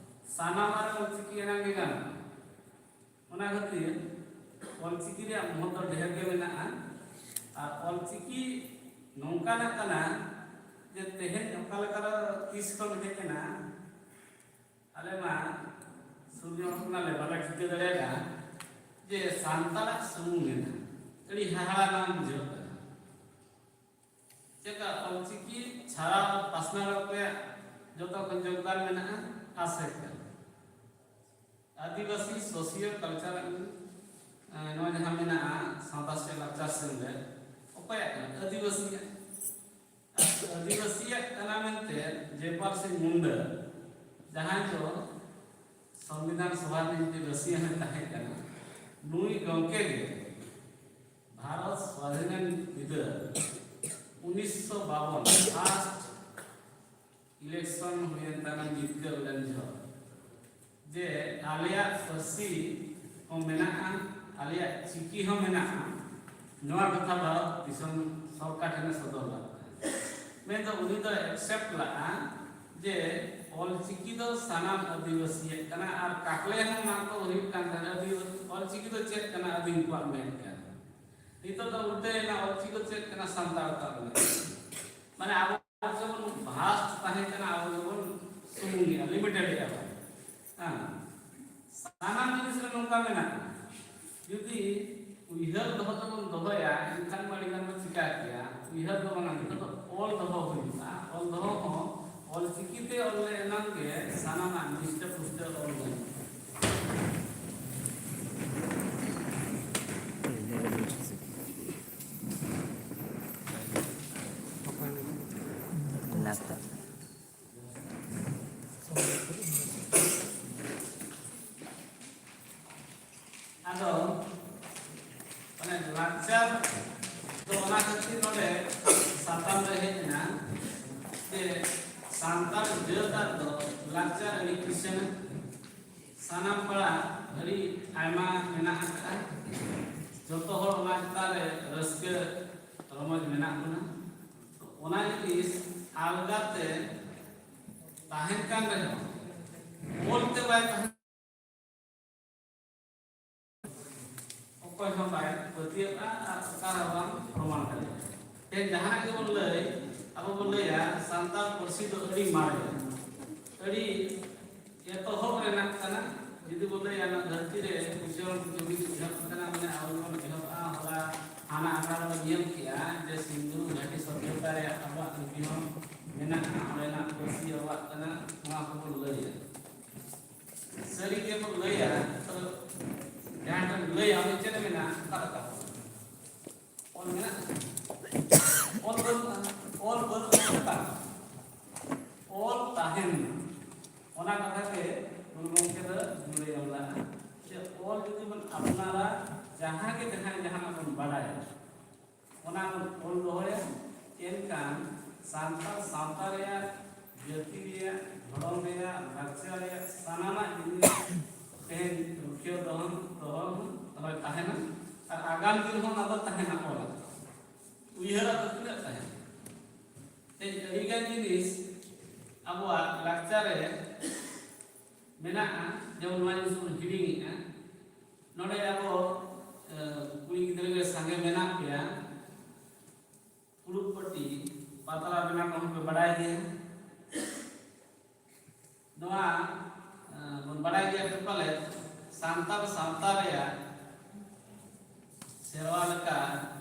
ᱥᱟᱱᱟᱢᱟᱜ ᱨᱮ ᱚᱞ ᱪᱤᱠᱤ ᱮᱱᱟᱝ ᱜᱮ ᱜᱟᱱᱚᱜᱼᱟ᱾ ᱚᱱᱟ ᱠᱷᱟᱹᱛᱤᱨ ᱚᱞ ᱪᱤᱠᱤ ᱨᱮᱭᱟᱜ ᱢᱚᱦᱚᱛ ᱫᱚ ᱰᱷᱮᱨ ᱜᱮ ᱢᱮᱱᱟᱜᱼᱟ᱾ ᱟᱨ ᱚᱞ ᱪᱤᱠᱤ ᱱᱚᱝᱠᱟᱱᱟᱜ ᱠᱟᱱᱟ ᱡᱮ ᱛᱮᱦᱮᱧ ᱚᱠᱟ ᱞᱮᱠᱟ ᱨᱮ ᱛᱤᱥ ᱠᱷᱚᱱ ᱦᱮᱡ ᱮᱱᱟ, ᱟᱞᱮ ᱢᱟ ᱥᱩᱨ ᱧᱚᱜ ᱠᱟᱱᱟᱞᱮ, ᱵᱟᱞᱮ ᱴᱷᱤᱠᱟᱹ ᱫᱟᱲᱮᱭᱟᱜᱼᱟ ᱡᱮ ᱥᱟᱱᱛᱟᱲᱟᱜ ᱥᱩᱢᱩᱝ ᱢᱮᱱᱟᱜᱼᱟ᱾ ᱟᱹᱰᱤ ᱦᱟᱦᱟᱲᱟ ᱱᱟᱝ ᱵᱩᱡᱷᱟᱹᱜ ᱠᱟᱱᱟ᱾ ᱪᱮᱫ ᱞᱮᱠᱟ ᱚᱞ ᱪᱤᱠᱤ ᱪᱷᱟᱨᱟᱣ ᱯᱟᱥᱱᱟᱣ ᱨᱮᱭᱟᱜ ᱡᱚᱛᱚ ᱠᱷᱚᱱ ᱡᱳᱜᱽᱫᱟᱱ ᱢᱮᱱᱟᱜᱼᱟ ᱟᱥᱮᱠᱟ᱾ ᱟᱹᱫᱤᱵᱟᱹᱥᱤ ᱥᱳᱥᱤᱭᱳ ᱠᱟᱞᱪᱟᱨ, ᱱᱚᱣᱟ ᱡᱟᱦᱟᱸ ᱢᱮᱱᱟᱜᱼᱟ ᱥᱟᱶᱛᱟ ᱥᱮ ᱞᱟᱠᱪᱟᱨ ᱥᱮᱢᱞᱮᱫ, ᱚᱠᱚᱭᱟᱜ ᱠᱟᱱᱟ? ᱟᱹᱫᱤᱵᱟᱹᱥᱤᱭᱟᱜ᱾ ᱟᱹᱫᱤᱵᱟᱹᱥᱤᱭᱟᱜ ᱠᱟᱱᱟ ᱢᱮᱱᱛᱮ ᱡᱮ ᱯᱟᱹᱨᱥᱤ ᱢᱩᱱᱰᱟᱹ, ᱡᱟᱦᱟᱸᱭ ᱫᱚ ᱥᱚᱝᱵᱤᱫᱷᱟᱱ ᱥᱚᱵᱷᱟ ᱨᱤᱱᱤᱡ ᱢᱤᱫᱴᱮᱱ ᱨᱟᱹᱥᱤᱭᱟᱹ ᱦᱚᱸᱭ ᱛᱟᱦᱮᱸ ᱠᱟᱱᱟ, ᱱᱩᱭ ᱜᱚᱢᱠᱮ ᱜᱮ ᱵᱷᱟᱨᱚᱛ ᱥᱣᱟᱫᱷᱤᱱ ᱵᱤᱫᱟᱹᱞ ᱩᱱᱤᱥᱥᱚ ᱵᱟᱵᱚᱱ ᱯᱷᱟᱥᱴ ᱤᱞᱮᱠᱥᱚᱱ ᱦᱩᱭᱮᱱ ᱛᱟᱭᱱᱚᱢ ᱡᱤᱛᱠᱟᱹᱨ ᱞᱮᱱ ᱡᱚᱦᱚᱜ ᱡᱮ ᱟᱞᱮᱭᱟᱜ ᱯᱟᱹᱨᱥᱤ ᱦᱚᱸ ᱢᱮᱱᱟᱜᱼᱟ, ᱟᱞᱮᱭᱟᱜ ᱪᱤᱠᱤ ᱦᱚᱸ ᱢᱮᱱᱟᱜᱼᱟ, ᱱᱚᱣᱟ ᱠᱟᱛᱷᱟ ᱵᱷᱟᱨᱚᱛ ᱫᱤᱥᱚᱢ ᱥᱚᱨᱠᱟᱨ ᱴᱷᱮᱱᱮ ᱥᱚᱫᱚᱨ ᱞᱮᱫ ᱛᱟᱦᱮᱸᱫ᱾ ᱢᱮᱱᱫᱚ ᱩᱱᱤ ᱫᱚ ᱮᱠᱥᱮᱯᱴ ᱞᱟᱜᱼᱟ ᱡᱮ ᱚᱞ ᱪᱤᱠᱤ ᱫᱚ ᱥᱟᱱᱟᱢ ᱟᱹᱫᱤᱵᱟᱹᱥᱤᱭᱟᱜ ᱠᱟᱱᱟ ᱟᱨ ᱠᱟᱠᱞᱮ ᱦᱚᱸ ᱱᱚᱣᱟ ᱠᱚ ᱦᱩᱭᱩᱜ ᱠᱟᱱ ᱛᱟᱦᱮᱸᱫ, ᱟᱹᱫᱤ-, ᱚᱞ ᱪᱤᱠᱤ ᱫᱚ ᱪᱮᱫ ᱠᱟᱱᱟ ᱟᱹᱫᱤᱢ ᱠᱚᱣᱟᱜ ᱢᱮᱱ ᱠᱟᱱᱟ᱾ ᱱᱤᱛᱚᱜ ᱫᱚ ᱩᱞᱴᱟᱹᱭᱮᱱᱟ, ᱚᱞ ᱪᱤᱠᱤ ᱫᱚ ᱪᱮᱫ ᱠᱟᱱᱟ ᱥᱟᱱᱛᱟᱲ ᱠᱚᱣᱟᱜ ᱢᱮᱱ᱾ ᱢᱟᱱᱮ ᱟᱵᱚ ᱡᱮᱢᱚᱱ ᱵᱷᱟᱥᱴ ᱛᱟᱦᱮᱸ ᱠᱟᱱᱟ, ᱟᱵᱚ ᱫᱚᱵᱚᱱ ᱥᱩᱢᱩᱝ ᱮᱫᱟ, ᱞᱤᱢᱤᱴᱮᱰ ᱮᱫᱟ ᱵᱚᱱ᱾ ᱦᱮᱸ, ᱥᱟᱱᱟᱢ ᱡᱤᱱᱤᱥ ᱨᱮ ᱱᱚᱝᱠᱟ ᱢᱮᱱᱟᱜᱼᱟ᱾ ᱡᱩᱫᱤ ᱩᱭᱦᱟᱹᱨ ᱫᱚᱦᱚ ᱛᱮᱵᱚᱱ ᱫᱚᱦᱚᱭᱟ, ᱮᱱᱠᱷᱟᱱ ᱢᱟ ᱟᱹᱰᱤ ᱜᱟᱱ ᱵᱚᱱ ᱪᱤᱠᱟ ᱠᱮᱭᱟ᱾ ᱩᱭᱦᱟᱹᱨ ᱫᱚ ᱵᱟᱝᱟ, ᱱᱤᱛᱚᱜ ᱫᱚ ᱚᱞ ᱫᱚᱦᱚ ᱦᱩᱭᱩᱜᱼᱟ᱾ ᱚᱞ ᱫᱚᱦᱚ ᱦᱚᱸ ᱚᱞ ᱪᱤᱠᱤ ᱛᱮ ᱚᱞ ᱞᱮ ᱮᱱᱟᱝ ᱜᱮ ᱥᱟᱱᱟᱢᱟᱜ ᱱᱤᱥᱴᱟᱹ ᱯᱩᱥᱴᱟᱹ ᱚᱞ ᱜᱟᱱᱚᱜᱼᱟ᱾ ᱟᱫᱚ ᱢᱟᱱᱮ ᱞᱟᱠᱪᱟᱨ ᱫᱚ ᱚᱱᱟ ᱠᱷᱟᱹᱛᱤᱨ ᱱᱚᱰᱮ ᱥᱟᱛᱟᱢ ᱨᱮ ᱦᱮᱡ ᱮᱱᱟ ᱡᱮ ᱥᱟᱱᱛᱟᱲ ᱡᱟᱹᱛ ᱟᱜ ᱫᱚ ᱞᱟᱠᱪᱟᱨ ᱟᱹᱰᱤ ᱠᱤᱥᱟᱹᱬ, ᱥᱟᱱᱟᱢ ᱯᱟᱲᱟ ᱟᱹᱰᱤ ᱟᱭᱢᱟ ᱢᱮᱱᱟᱜ ᱟᱠᱟᱫᱼᱟ᱾ ᱡᱚᱛᱚ ᱦᱚᱲ ᱚᱱᱟ ᱪᱮᱛᱟᱱ ᱨᱮ ᱨᱟᱹᱥᱠᱟᱹ ᱨᱚᱢᱚᱡᱽ ᱢᱮᱱᱟᱜ ᱵᱚᱱᱟ᱾ ᱚᱱᱟ ᱡᱤᱱᱤᱥ ᱟᱞᱜᱟᱛᱮ ᱛᱟᱦᱮᱱ ᱠᱟᱱ ᱨᱮᱦᱚᱸ, ᱚᱞ ᱛᱮ ᱵᱟᱭ ᱛᱟᱦᱮᱱ, ᱚᱠᱚᱭ ᱦᱚᱸ ᱵᱟᱭ ᱯᱟᱹᱛᱭᱟᱹᱜᱼᱟ ᱟᱨ ᱚᱠᱟ ᱨᱮᱦᱚᱸ ᱵᱟᱝ ᱯᱨᱚᱢᱟᱱ ᱫᱟᱲᱮᱭᱟᱜᱼᱟ᱾ ᱛᱮᱦᱮᱧ ᱡᱟᱦᱟᱱᱟᱜ ᱜᱮᱵᱚᱱ ᱞᱟᱹᱭ, ᱟᱵᱚ ᱵᱚᱱ ᱞᱟᱹᱭᱟ ᱥᱟᱱᱛᱟᱲ ᱯᱟᱹᱨᱥᱤ ᱫᱚ ᱟᱹᱰᱤ ᱢᱟᱨᱮ, ᱟᱹᱰᱤ ᱮᱛᱚᱦᱚᱵ ᱨᱮᱱᱟᱜ ᱠᱟᱱᱟ᱾ ᱡᱩᱫᱤ ᱵᱚᱱ ᱞᱟᱹᱭᱟ ᱱᱚᱣᱟ ᱫᱷᱟᱹᱨᱛᱤ ᱨᱮ ᱩᱪᱟᱹᱲ ᱡᱩᱢᱤᱫ ᱮᱦᱚᱵ ᱟᱠᱟᱱᱟ, ᱢᱟᱱᱮ ᱟᱵᱚ ᱵᱚᱱ ᱮᱦᱚᱵᱟ, ᱦᱚᱞᱟ ᱦᱟᱱᱟ ᱟᱠᱷᱲᱟ ᱨᱮᱵᱚᱱ ᱧᱮᱞ ᱠᱮᱜᱼᱟ ᱡᱮ ᱥᱤᱱᱫᱷᱩ ᱜᱷᱟᱴᱤ ᱥᱚᱵᱷᱭᱚᱛᱟ ᱨᱮᱭᱟᱜ ᱟᱵᱚᱣᱟᱜ ᱞᱤᱯᱤ ᱦᱚᱸ ᱢᱮᱱᱟᱜᱼᱟ, ᱚᱸᱰᱮᱱᱟᱜ ᱯᱟᱹᱨᱥᱤ ᱟᱵᱚᱣᱟᱜ ᱠᱟᱱᱟ, ᱱᱚᱣᱟ ᱠᱚᱵᱚᱱ ᱞᱟᱹᱭᱟ᱾ ᱥᱟᱹᱨᱤ ᱜᱮᱵᱚᱱ ᱞᱟᱹᱭ ᱚᱱᱟ ᱠᱟᱛᱷᱟ ᱜᱮ ᱜᱩᱨᱩ ᱜᱚᱢᱠᱮ ᱫᱚ ᱡᱩᱲᱟᱹᱭ ᱚᱞ ᱞᱮᱫᱼᱟ᱾ ᱡᱮ ᱚᱞ ᱡᱩᱫᱤ ᱵᱚᱱ ᱟᱯᱱᱟᱨᱟ, ᱡᱟᱦᱟᱸ ᱜᱮ ᱡᱟᱦᱟᱸᱭ ᱡᱟᱦᱟᱱᱟᱜ ᱵᱚᱱ ᱵᱟᱲᱟᱭᱟ, ᱚᱱᱟ ᱵᱚᱱ ᱚᱞ ᱫᱚᱦᱚᱭᱟ, ᱮᱱᱠᱷᱟᱱ ᱥᱟᱱᱛᱟᱲ ᱥᱟᱶᱛᱟ ᱨᱮᱭᱟᱜ, ᱡᱟᱹᱛᱤ ᱨᱮᱭᱟᱜ, ᱫᱷᱚᱨᱚᱢ ᱨᱮᱭᱟᱜ, ᱞᱟᱠᱪᱟᱨ ᱨᱮᱭᱟᱜ ᱥᱟᱱᱟᱢᱟᱜ ᱡᱤᱱᱤᱥ ᱛᱮᱦᱮᱧ ᱨᱩᱠᱷᱤᱭᱟᱹ ᱫᱚᱦᱚ, ᱫᱚᱦᱚ ᱦᱚᱸ ᱛᱟᱦᱮᱱᱟ᱾ ᱟᱨ ᱟᱜᱟᱢ ᱫᱤᱱ ᱦᱚᱸ ᱚᱱᱟ ᱫᱚ ᱛᱟᱦᱮᱱᱟ, ᱚᱞ ᱟᱠᱟᱱᱟ᱾ ᱩᱭᱦᱟᱹᱨᱟᱜ ᱫᱚ ᱛᱤᱱᱟᱹᱜ ᱛᱟᱦᱮᱱᱟ? ᱛᱮᱦᱮᱧ ᱟᱹᱰᱤᱜᱟᱱ ᱡᱤᱱᱤᱥ ᱟᱵᱚᱣᱟᱜ ᱞᱟᱠᱪᱟᱨ ᱨᱮ ᱢᱮᱱᱟᱜᱼᱟ, ᱡᱮᱢᱚᱱ ᱱᱚᱣᱟ ᱡᱤᱱᱤᱥ ᱵᱚᱱ ᱦᱤᱲᱤᱧᱮᱫᱼᱟ᱾ ᱱᱚᱰᱮ ᱟᱵᱚ, ᱮ, ᱠᱩᱲᱤ ᱜᱤᱫᱽᱨᱟᱹ ᱜᱮ ᱥᱟᱸᱜᱮ ᱢᱮᱱᱟᱜ ᱯᱮᱭᱟ, ᱯᱷᱩᱲᱩᱜ ᱯᱟᱹᱴᱤ, ᱯᱟᱛᱲᱟ ᱵᱮᱱᱟᱣ ᱠᱚᱦᱚᱸ ᱯᱮ ᱵᱟᱲᱟᱭ ᱜᱮᱭᱟ᱾ ᱱᱚᱣᱟ, ᱮ, ᱵᱚᱱ ᱵᱟᱲᱟᱭ ᱜᱮᱭᱟ ᱯᱮ ᱯᱟᱞᱮ, ᱥᱟᱱᱛᱟᱲ ᱥᱟᱶᱛᱟ ᱨᱮᱭᱟᱜ ᱥᱮᱨᱣᱟ ᱞᱮᱠᱟ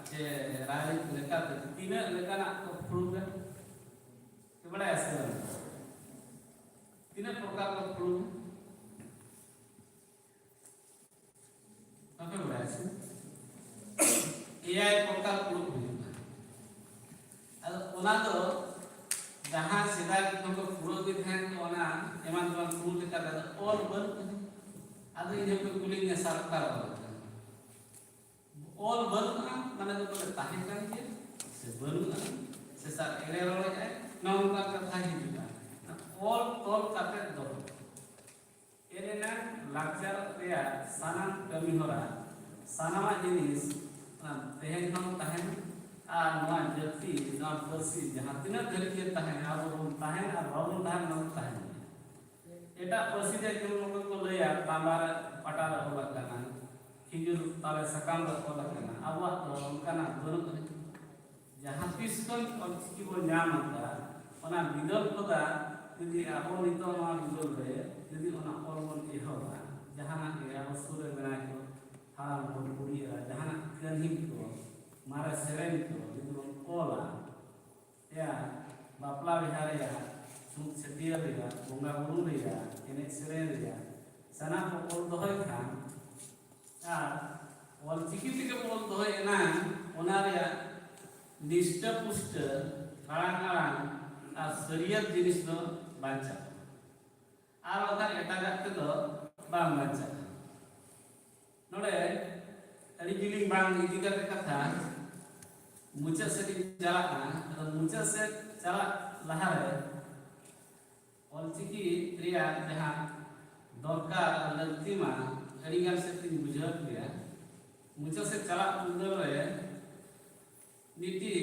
ᱪᱮ ᱨᱟᱭᱨᱤᱛ ᱞᱮᱠᱟᱛᱮ ᱛᱤᱱᱟᱹᱜ ᱞᱮᱠᱟᱱᱟᱜ ᱠᱚ ᱯᱷᱩᱲᱩᱜᱟ? ᱯᱮ ᱵᱟᱲᱟᱭᱟ ᱥᱮ ᱵᱟᱝ? ᱛᱤᱱᱟᱹᱜ ᱯᱨᱚᱠᱟᱨ ᱠᱚ ᱯᱷᱩᱲᱩᱜ? ᱵᱟᱯᱮ ᱵᱟᱲᱟᱭᱟ ᱥᱮ? ᱮᱭᱟᱭ ᱯᱨᱚᱠᱟᱨ ᱯᱷᱩᱲᱩᱜ ᱦᱩᱭᱩᱜᱼᱟ᱾ ᱟᱫᱚ ᱚᱱᱟ ᱫᱚ ᱡᱟᱦᱟᱸ ᱥᱮᱫᱟᱭ ᱠᱷᱚᱱ ᱠᱚ ᱯᱷᱩᱲᱩᱜ ᱜᱮ ᱛᱟᱦᱮᱸᱫ, ᱚᱱᱟ ᱮᱢᱟᱱ ᱛᱮᱢᱟᱱ ᱯᱷᱩᱲᱩᱜ ᱞᱮᱠᱟ ᱫᱚ ᱚᱞ ᱵᱟᱹᱱᱩᱜᱼᱟ᱾ ᱟᱫᱚ ᱤᱧ ᱦᱚᱸᱠᱚ ᱠᱩᱞᱤᱧᱟ, "ᱥᱟᱨ ᱚᱠᱟ ᱨᱮ ᱚᱞ ᱟᱠᱟᱱᱟ?" ᱚᱞ ᱵᱟᱹᱱᱩᱜᱼᱟ, ᱢᱟᱱᱮ ᱫᱚ ᱵᱚᱞᱮ ᱛᱟᱦᱮᱸ ᱠᱟᱱ ᱜᱮᱭᱟ ᱥᱮ ᱵᱟᱹᱱᱩᱜᱼᱟ, ᱥᱮ ᱥᱟᱨ ᱮᱲᱮ ᱨᱚᱲᱮᱫᱼᱟᱭ, ᱱᱚᱜᱼᱚ ᱱᱚᱝᱠᱟᱱ ᱠᱟᱛᱷᱟ ᱦᱤᱡᱩᱜᱼᱟ᱾ ᱚᱞ ᱛᱚᱞ ᱠᱟᱛᱮ ᱫᱚ ᱮᱱ ᱮᱱᱟᱝ ᱞᱟᱠᱪᱟᱨ ᱨᱮᱭᱟᱜ ᱥᱟᱱᱟᱢ ᱠᱟᱹᱢᱤ ᱦᱚᱨᱟ, ᱥᱟᱱᱟᱢᱟᱜ ᱡᱤᱱᱤᱥ ᱚᱱᱟ ᱛᱮᱦᱮᱧ ᱦᱚᱸ ᱛᱟᱦᱮᱱᱟ᱾ ᱟᱨ ᱱᱚᱣᱟ ᱡᱟᱹᱛᱤ, ᱱᱚᱣᱟ ᱯᱟᱹᱨᱥᱤ ᱡᱟᱦᱟᱸ ᱛᱤᱱᱟᱹᱜ ᱫᱷᱟᱹᱨᱤᱡ ᱜᱮ ᱛᱟᱦᱮᱱᱟ, ᱟᱵᱚ ᱵᱚᱱ ᱛᱟᱦᱮᱱ ᱟᱨ ᱵᱟᱵᱚᱱ ᱛᱟᱦᱮᱱ, ᱱᱚᱣᱟ ᱫᱚ ᱛᱟᱦᱮᱱ ᱜᱮᱭᱟ᱾ ᱮᱴᱟᱜ ᱯᱟᱹᱨᱥᱤ ᱨᱮ ᱡᱮᱢᱚᱱ ᱚᱠᱚᱭ ᱠᱚ ᱞᱟᱹᱭᱟ, ᱛᱟᱢᱵᱟ ᱨᱮ ᱯᱟᱴᱟ ᱨᱮ ᱚᱞ ᱟᱠᱟᱱᱟ, ᱠᱷᱤᱡᱩᱨ ᱛᱟᱞᱮ ᱥᱟᱠᱟᱢ ᱨᱮ ᱚᱞ ᱟᱠᱟᱱᱟ, ᱟᱵᱚᱣᱟᱜ ᱫᱚ ᱚᱱᱠᱟᱱᱟᱜ ᱵᱟᱹᱱᱩᱜ ᱟᱹᱱᱤᱡ᱾ ᱡᱟᱦᱟᱸ ᱛᱤᱥ ᱠᱷᱚᱱ ᱚᱞᱪᱤᱠᱤ ᱵᱚᱱ ᱧᱟᱢ ᱟᱠᱟᱫᱟ, ᱚᱱᱟ ᱵᱤᱫᱟᱹᱞ ᱠᱷᱚᱱᱟᱜ ᱡᱩᱫᱤ ᱟᱵᱚ ᱱᱤᱛᱚᱜ ᱱᱚᱣᱟ ᱵᱤᱫᱟᱹᱞ ᱨᱮ ᱡᱩᱫᱤ ᱚᱱᱟ ᱚᱞ ᱵᱚᱱ ᱮᱦᱚᱵᱟ, ᱡᱟᱦᱟᱱᱟᱜ ᱜᱮ ᱟᱵᱚ ᱥᱩᱨ ᱨᱮ ᱢᱮᱱᱟᱭ ᱠᱚ, ᱦᱟᱲᱟᱢ ᱠᱚ, ᱵᱩᱲᱦᱤ ᱮᱨᱟ, ᱡᱟᱦᱟᱱᱟᱜ ᱠᱟᱹᱦᱱᱤ ᱠᱚ, ᱢᱟᱨᱮ ᱥᱮᱨᱮᱧ ᱠᱚ ᱡᱩᱫᱤ ᱵᱚᱱ ᱚᱞᱟ, ᱭᱟ, ᱵᱟᱯᱞᱟ ᱵᱤᱦᱟ ᱨᱮᱭᱟᱜ, ᱪᱷᱩᱛ ᱪᱷᱟᱹᱴᱭᱟᱹᱨ ᱨᱮᱭᱟᱜ, ᱵᱚᱸᱜᱟ ᱵᱩᱨᱩ ᱨᱮᱭᱟᱜ, ᱮᱱᱮᱡ ᱥᱮᱨᱮᱧ ᱨᱮᱭᱟᱜ, ᱥᱟᱱᱟᱢ ᱠᱚ ᱚᱞ ᱫᱚᱦᱚᱭ ᱠᱷᱟᱱ, ᱟᱨ ᱚᱞᱪᱤᱠᱤ ᱛᱮᱜᱮ ᱵᱚᱱ ᱚᱞ ᱫᱚᱦᱚᱭ ᱮᱱᱟᱝ, ᱚᱱᱟ ᱨᱮᱭᱟᱜ ᱱᱤᱥᱴᱟᱹ ᱯᱩᱥᱴᱟᱹ, ᱟᱲᱟᱝ ᱟᱲᱟᱝ ᱟᱨ ᱥᱟᱹᱨᱤᱭᱟᱹᱛ ᱡᱤᱱᱤᱥ ᱫᱚ ᱵᱟᱧᱪᱟᱜᱼᱟ᱾ ᱟᱨ ᱵᱟᱝᱠᱷᱟᱱ ᱮᱴᱟᱜᱟᱜ ᱛᱮᱫᱚ ᱵᱟᱝ ᱵᱟᱧᱪᱟᱜᱼᱟ᱾ ᱱᱚᱰᱮ ᱟᱹᱰᱤ ᱡᱤᱞᱤᱧ ᱵᱟᱝ ᱤᱫᱤ ᱠᱟᱛᱮ ᱠᱟᱛᱷᱟ ᱢᱩᱪᱟᱹᱫ ᱥᱮᱫ ᱤᱧ ᱪᱟᱞᱟᱜᱼᱟ᱾ ᱟᱫᱚ ᱢᱩᱪᱟᱹᱫ ᱥᱮᱫ ᱪᱟᱞᱟᱜ ᱞᱟᱦᱟᱨᱮ ᱚᱞᱪᱤᱠᱤ ᱨᱮᱭᱟᱜ ᱡᱟᱦᱟᱸ ᱫᱚᱨᱠᱟᱨ ᱟᱨ ᱞᱟᱹᱠᱛᱤ ᱢᱟ ᱟᱹᱰᱤᱜᱟᱱ ᱥᱮᱫ ᱛᱤᱧ ᱵᱩᱡᱷᱟᱹᱣ ᱠᱮᱭᱟ᱾ ᱢᱩᱪᱟᱹᱫ ᱥᱮᱫ ᱪᱟᱞᱟᱜ ᱯᱩᱨᱟᱹ ᱨᱮ ᱢᱤᱫᱴᱤᱡ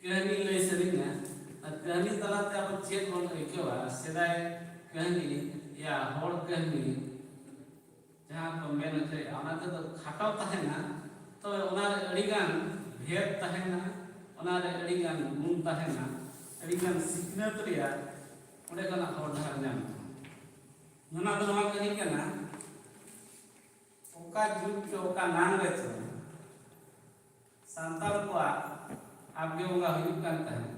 ᱠᱟᱹᱦᱱᱤ ᱞᱟᱹᱭ ᱥᱟᱹᱨᱤᱧᱟ᱾ ᱟᱨ ᱠᱟᱹᱦᱱᱤ ᱛᱟᱞᱟᱛᱮ ᱟᱵᱚ ᱪᱮᱫ ᱵᱚᱱ ᱟᱹᱭᱠᱟᱹᱣᱟ? ᱥᱮᱫᱟᱭ ᱠᱟᱹᱦᱱᱤ ᱭᱟ ᱦᱚᱲ ᱠᱟᱹᱦᱱᱤ ᱡᱟᱦᱟᱸ ᱠᱚ ᱢᱮᱱ ᱦᱚᱪᱚᱭᱮᱫᱼᱟ, ᱚᱱᱟ ᱛᱮᱫᱚ ᱠᱷᱟᱴᱚ ᱛᱟᱦᱮᱱᱟ, ᱛᱚᱵᱮ ᱚᱱᱟᱨᱮ ᱟᱹᱰᱤᱜᱟᱱ ᱵᱷᱮᱫ ᱛᱟᱦᱮᱱᱟ, ᱚᱱᱟᱨᱮ ᱟᱹᱰᱤᱜᱟᱱ ᱜᱩᱱ ᱛᱟᱦᱮᱱᱟ, ᱟᱹᱰᱤᱜᱟᱱ ᱥᱤᱠᱷᱱᱟᱹᱛ ᱨᱮᱭᱟᱜ ᱚᱸᱰᱮ ᱠᱷᱚᱱᱟᱜ ᱦᱚᱨ ᱰᱟᱦᱟᱨ ᱧᱟᱢᱚᱜᱼᱟ᱾ ᱚᱱᱟ ᱫᱚ ᱱᱚᱣᱟ ᱠᱟᱹᱦᱱᱤ ᱠᱟᱱᱟ, ᱚᱠᱟ ᱡᱩᱜᱽ ᱪᱚ ᱚᱠᱟ ᱱᱟᱝ ᱨᱮ ᱪᱚ ᱥᱟᱱᱛᱟᱲ ᱠᱚᱣᱟᱜ ᱟᱵᱜᱮ ᱵᱚᱸᱜᱟ ᱦᱩᱭᱩᱜ ᱠᱟᱱ ᱛᱟᱦᱮᱸᱫ᱾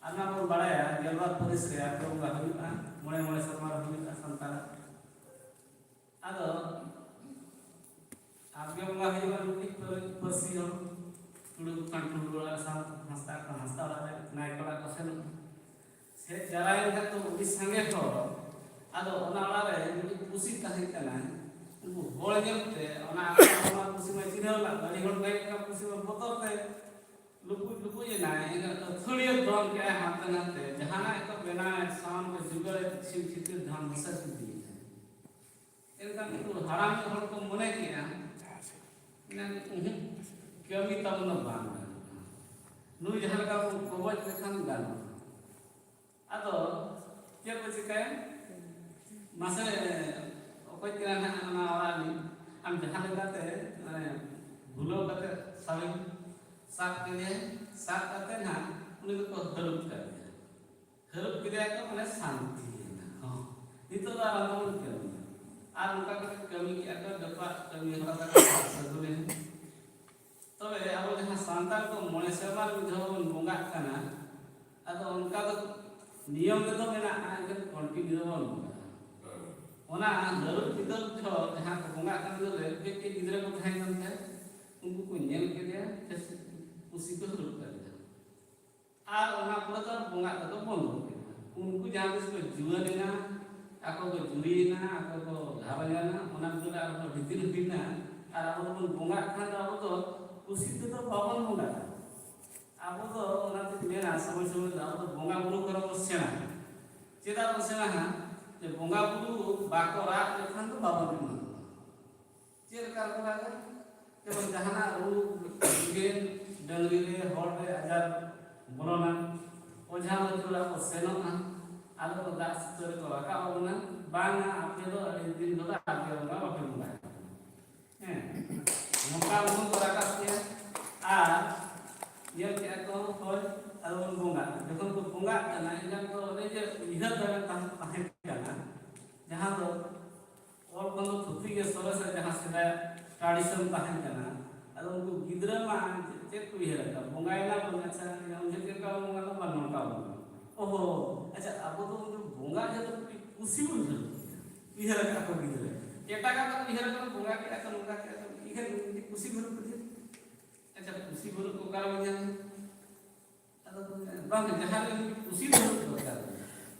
ᱟᱨ ᱚᱱᱟ ᱵᱚᱱ ᱵᱟᱲᱟᱭᱟ, ᱜᱮᱞᱵᱟᱨ ᱯᱟᱹᱨᱤᱥ ᱨᱮ ᱟᱵᱜᱮ ᱵᱚᱸᱜᱟ ᱦᱩᱭᱩᱜᱼᱟ, ᱢᱚᱬᱮ ᱢᱚᱬᱮ ᱥᱮᱨᱢᱟ ᱨᱮ ᱦᱩᱭᱩᱜᱼᱟ ᱥᱟᱱᱛᱟᱲᱟᱜ᱾ ᱟᱫᱚ ᱟᱵᱜᱮ ᱵᱚᱸᱜᱟ ᱦᱩᱭᱩᱜᱼᱟ ᱢᱤᱫᱴᱤᱡ ᱯᱟᱹᱨ-, ᱯᱟᱹᱨᱥᱤ ᱦᱚᱲ, ᱴᱩᱰᱩ ᱠᱚ ᱠᱷᱟᱱ ᱴᱩᱰᱩ ᱚᱲᱟᱜ ᱨᱮ ᱥᱟᱶ, ᱦᱟᱸᱥᱫᱟ ᱠᱚ ᱠᱷᱟᱱ ᱦᱟᱸᱥᱫᱟ ᱚᱲᱟᱜ ᱨᱮ, ᱱᱟᱭᱠᱮ ᱚᱲᱟᱜ ᱠᱚ ᱥᱮᱱᱚᱜᱼᱟ᱾ ᱥᱮᱫ ᱡᱟᱣᱨᱟᱭᱮᱱ ᱠᱷᱟᱱ ᱠᱚ ᱟᱹᱰᱤ ᱥᱟᱸᱜᱮ ᱦᱚᱲ᱾ ᱟᱫᱚ ᱚᱱᱟ ᱚᱲᱟᱜ ᱨᱮ ᱢᱤᱫᱴᱤᱡ ᱯᱩᱥᱤ ᱛᱟᱦᱮᱸ ᱠᱟᱱᱟᱭ᱾ ᱩᱱᱠᱩ ᱦᱚᱲ ᱧᱮᱞ ᱛᱮ ᱚᱱᱟ ᱟᱠᱚ ᱚᱱᱟ ᱯᱩᱥᱤ ᱢᱟ ᱪᱤᱱᱦᱟᱹᱣ ᱞᱮᱱᱟ, ᱟᱹᱰᱤ ᱦᱚᱲ ᱠᱚ ᱦᱮᱡ ᱮᱱᱟ, ᱯᱩᱥᱤ ᱢᱟ ᱵᱚᱛᱚᱨ ᱛᱮ ᱞᱩᱯᱩᱡ ᱞᱩᱯᱩᱡ ᱮᱱᱟᱭ᱾ ᱮᱱᱠᱷᱟᱱ ᱟᱹᱛᱷᱟᱹᱲᱤᱭᱟᱹ ᱫᱚᱱ ᱠᱮᱜᱼᱟᱭ ᱦᱟᱱᱛᱮ ᱱᱟᱛᱮ, ᱡᱟᱦᱟᱱᱟᱜ ᱠᱚ ᱵᱮᱱᱟᱣᱮᱫ, ᱥᱟᱣᱩᱱᱰ ᱠᱚ ᱡᱩᱜᱟᱹᱲ ᱪᱷᱤᱢ ᱪᱷᱤᱛᱤᱨ ᱫᱷᱟᱢ ᱫᱷᱟᱥᱟ ᱤᱫᱤᱭᱮᱫᱟᱭ᱾ ᱮᱱᱠᱷᱟᱱ ᱩᱱᱠᱩ ᱦᱟᱲᱟᱢ ᱧᱚᱜ ᱦᱚᱲ ᱠᱚ ᱢᱚᱱᱮ ᱠᱮᱜᱼᱟ, ᱢᱮᱱᱟ, "ᱩᱦᱩᱸ, ᱠᱟᱹᱢᱤ ᱛᱟᱵᱚᱱ ᱫᱚ ᱵᱟᱝ ᱜᱟᱱᱚᱜᱼᱟ, ᱱᱩᱭ ᱡᱟᱦᱟᱸ ᱞᱮᱠᱟ ᱵᱚᱱ ᱠᱚᱵᱚᱡ ᱞᱮᱠᱷᱟᱱ ᱜᱟᱱᱚᱜᱼᱟ᱾" ᱟᱫᱚ ᱪᱮᱫ ᱠᱚ ᱪᱤᱠᱟᱹᱭᱟ? ᱢᱟᱥᱮ ᱚᱠᱚᱭ ᱠᱟᱱᱟ ᱱᱟᱦᱟᱜ ᱚᱱᱟ ᱚᱲᱟᱜ ᱨᱤᱱᱤᱡ? ᱟᱢ ᱡᱟᱦᱟᱸ ᱞᱮᱠᱟᱛᱮ ᱢᱟᱱᱮ ᱵᱷᱩᱞᱟᱹᱣ ᱠᱟᱛᱮ ᱥᱟᱵᱤᱱ, ᱥᱟᱵ ᱠᱮᱫᱮᱭᱟᱭ, ᱥᱟᱵ ᱠᱟᱛᱮ ᱱᱟᱦᱟᱜ ᱩᱱᱤ ᱫᱚᱠᱚ ᱦᱟᱹᱨᱩᱵ ᱠᱟᱫᱮᱭᱟ᱾ ᱦᱟᱹᱨᱩᱵ ᱠᱮᱫᱮᱭᱟ ᱠᱚ ᱢᱟᱱᱮ ᱥᱟᱱᱛᱤᱭᱮᱱᱟ᱾ ᱦᱚᱸ, ᱱᱤᱛᱚᱜ ᱫᱚ ᱟᱨ ᱟᱞᱚᱵᱚᱱ ᱠᱟᱹᱢᱤᱭᱟ᱾ ᱟᱨ ᱚᱱᱠᱟ ᱠᱟᱛᱮ ᱠᱟᱹᱢᱤ ᱠᱮᱜᱼᱟ ᱠᱚ, ᱡᱚᱛᱚᱣᱟᱜ ᱠᱟᱹᱢᱤ ᱦᱚᱨᱟ ᱛᱟᱠᱚ ᱥᱟᱹᱜᱩᱱᱮᱱᱟ᱾ ᱛᱚᱵᱮ ᱟᱵᱚ ᱡᱟᱦᱟᱸ ᱥᱟᱱᱛᱟᱲ ᱠᱚ ᱢᱚᱬᱮ ᱥᱮᱨᱢᱟ ᱨᱮ ᱢᱤᱫ ᱫᱷᱟᱣ ᱵᱚᱱ ᱵᱚᱸᱜᱟᱜ ᱠᱟᱱᱟ, ᱟᱫᱚ ᱚᱱᱠᱟ ᱫᱚ ᱱᱤᱭᱚᱢ ᱨᱮᱫᱚ ᱢᱮᱱᱟᱜᱼᱟ, ᱮᱱᱠᱷᱟᱱ ᱠᱚᱱᱴᱤᱱᱤᱭᱩ ᱵᱚᱱ ᱵᱚᱸᱜᱟᱜᱼᱟ᱾ ᱚᱱᱟ ᱦᱟᱹᱨᱩᱵ ᱵᱤᱫᱟᱹᱞ ᱡᱚᱦᱚᱜ ᱡᱟᱦᱟᱸ ᱠᱚ ᱵᱚᱸᱜᱟᱜ ᱠᱟᱱ ᱫᱚ ᱨᱮ ᱠᱟᱹᱡ ᱠᱟᱹᱡ ᱜᱤᱫᱽᱨᱟᱹ ᱠᱚ ᱛᱟᱦᱮᱸ ᱠᱟᱱ ᱛᱟᱦᱮᱸᱫ, ᱩᱱᱠᱩ ᱠᱚ ᱧᱮᱞ ᱠᱮᱫᱮᱭᱟ, ᱯᱩᱥᱤ ᱠᱚ ᱦᱟᱹᱨᱩᱵ ᱠᱮᱫᱮᱭᱟ᱾ ᱟᱨ ᱚᱱᱟ ᱯᱚᱨᱮ ᱫᱚ ᱵᱚᱸᱜᱟᱜ ᱫᱚᱠᱚ ᱵᱚᱱᱫᱚ ᱠᱮᱫᱟ᱾ ᱩᱱᱠᱩ ᱡᱟᱦᱟᱸ ᱛᱤᱥ ᱠᱚ ᱡᱩᱣᱟᱹᱱ ᱮᱱᱟ, ᱟᱠᱚ ᱠᱚ ᱡᱩᱨᱤᱭᱮᱱᱟ, ᱟᱠᱚ ᱠᱚ ᱜᱷᱟᱨᱚᱸᱡᱽ ᱮᱱᱟ, ᱚᱱᱟ ᱠᱚᱫᱚ ᱟᱨᱦᱚᱸ ᱵᱷᱤᱛᱤᱨ ᱦᱩᱭᱱᱟ᱾ ᱟᱨ ᱟᱵᱚ ᱫᱚᱵᱚᱱ ᱵᱚᱸᱜᱟᱜ ᱠᱷᱟᱱ ᱫᱚ ᱟᱵᱚ ᱫᱚ ᱠᱩᱥᱤ ᱛᱮᱫᱚ ᱵᱟᱵᱚᱱ ᱵᱚᱸᱜᱟᱜᱼᱟ᱾ ᱟᱵᱚ ᱫᱚ ᱚᱱᱟᱛᱮᱧ ᱢᱮᱱᱟ, ᱥᱚᱢᱚᱭ ᱥᱚᱢᱚᱭ ᱫᱚ ᱟᱵᱚ ᱫᱚ ᱵᱚᱸᱜᱟ ᱵᱩᱨᱩ ᱠᱚᱨᱮ ᱵᱚᱱ ᱥᱮᱬᱟ᱾ ᱪᱮᱫᱟᱜ ᱵᱚᱱ ᱥᱮᱬᱟ ᱦᱟᱸᱜ? ᱡᱮ ᱵᱚᱸᱜᱟ ᱵᱩᱨᱩ ᱵᱟᱠᱚ ᱨᱟᱜ ᱞᱮᱠᱷᱟᱱ ᱫᱚ ᱵᱟᱵᱚᱱ ᱮᱢᱟ ᱠᱚᱣᱟ᱾ ᱪᱮᱫ ᱞᱮᱠᱟ ᱨᱮᱠᱚ ᱨᱟᱜᱟ? ᱡᱮᱢᱚᱱ ᱡᱟᱦᱟᱱᱟᱜ ᱨᱩᱣᱟᱹ ᱜᱮ, ᱰᱟᱹᱝᱨᱤ ᱨᱮ, ᱦᱚᱲ ᱨᱮ ᱟᱡᱟᱨ ᱵᱚᱞᱚᱱᱟ, ᱚᱡᱷᱟ ᱢᱟᱹᱛᱩ ᱚᱲᱟᱜ ᱠᱚ ᱥᱮᱱᱚᱜᱼᱟ, ᱟᱫᱚ ᱠᱚ ᱫᱟᱜ ᱥᱤᱛᱟᱹ ᱨᱮᱠᱚ ᱨᱟᱠᱟᱵ ᱟᱵᱚᱱᱟ, "ᱵᱟᱝᱟ, ᱟᱯᱮ ᱫᱚ ᱟᱹᱰᱤ ᱫᱤᱱ ᱠᱷᱚᱱᱟᱜ ᱟᱯᱮ ᱵᱚᱸᱜᱟ ᱵᱟᱯᱮ ᱵᱚᱸᱜᱟ ᱟᱠᱟᱱᱟ᱾" ᱦᱮᱸ, ᱱᱚᱝᱠᱟ ᱩᱱᱠᱩ ᱠᱚ ᱨᱟᱠᱟᱵ ᱠᱮᱭᱟ᱾ ᱟᱨ ᱧᱮᱞ ᱠᱮᱜᱼᱟ ᱠᱚ, ᱦᱳᱭ, ᱟᱫᱚ ᱵᱚᱱ ᱵᱚᱸᱜᱟ᱾ ᱡᱚᱠᱷᱚᱱ ᱠᱚ ᱵᱚᱸᱜᱟᱜ ᱠᱟᱱᱟ, ᱮᱱᱠᱷᱟᱱ ᱠᱚ ᱚᱱᱮ ᱡᱮ ᱩᱭᱦᱟᱹᱨ ᱫᱷᱟᱨᱟ ᱛᱟᱦᱮᱸ, ᱛᱟᱦᱮᱸ ᱠᱟᱱᱟ, ᱡᱟᱦᱟᱸ ᱫᱚ ᱚᱞ ᱠᱷᱚᱱ ᱫᱚ ᱛᱷᱩᱛᱤ ᱜᱮ ᱥᱚᱨᱮᱥᱟ, ᱡᱟᱦᱟᱸ ᱥᱮᱫᱟᱭᱟᱜ tradition ᱛᱟᱦᱮᱸ ᱠᱟᱱᱟ᱾ ᱟᱫᱚ ᱩᱱᱠᱩ ᱜᱤᱫᱽᱨᱟᱹ ᱢᱟ ᱪᱮᱫ ᱠᱚ ᱩᱭᱦᱟᱹᱨ ᱟᱠᱟᱫ, ᱵᱚᱸᱜᱟᱭᱮᱱᱟ ᱵᱚᱱ, ᱟᱪᱪᱷᱟ, ᱩᱱ ᱡᱚᱦᱚᱜ ᱪᱮᱫ ᱞᱮᱠᱟ ᱵᱚᱱ ᱵᱚᱸᱜᱟ, ᱵᱟᱝ ᱱᱚᱝᱠᱟ ᱵᱚᱱ ᱵᱚᱸᱜᱟ᱾ ᱚᱦᱚ, ᱟᱪᱪᱷᱟ, ᱟᱵᱚ ᱫᱚ ᱩᱱᱠᱩ ᱵᱚᱸᱜᱟ ᱡᱚᱛᱚ ᱠᱟᱹᱴᱤᱡ ᱠᱩᱥᱤ ᱵᱚᱱ ᱩᱭᱦᱟᱹᱨ ᱟᱠᱟᱫ ᱠᱚ ᱜᱤᱫᱽᱨᱟᱹ᱾ ᱮᱴᱟᱜᱟᱜ ᱠᱚ ᱩᱭᱦᱟᱹᱨ ᱟᱠᱟᱫ, ᱵᱚᱸᱜᱟ ᱠᱮᱫᱟ ᱠᱚ, ᱱᱚᱝᱠᱟ ᱠᱮᱫᱟ ᱠᱚ, ᱤᱠᱷᱟᱹᱱ ᱩᱱᱠᱩ ᱠᱩᱥᱤ ᱵᱷᱳᱨ ᱠᱚ ᱩᱭᱦᱟᱹᱨ᱾ ᱟᱪᱪᱷᱟ, ᱠᱩᱥᱤ ᱵᱷᱳᱨ ᱠᱚ ᱚᱠᱟ ᱨᱮᱵᱚᱱ ᱧᱟᱢᱟ? ᱟᱫᱚ ᱵᱟᱝ, ᱡᱟᱦᱟᱸ ᱨᱮ ᱩᱱᱤ ᱠᱩᱥᱤ ᱫᱚ ᱫᱚᱨᱠᱟᱨ᱾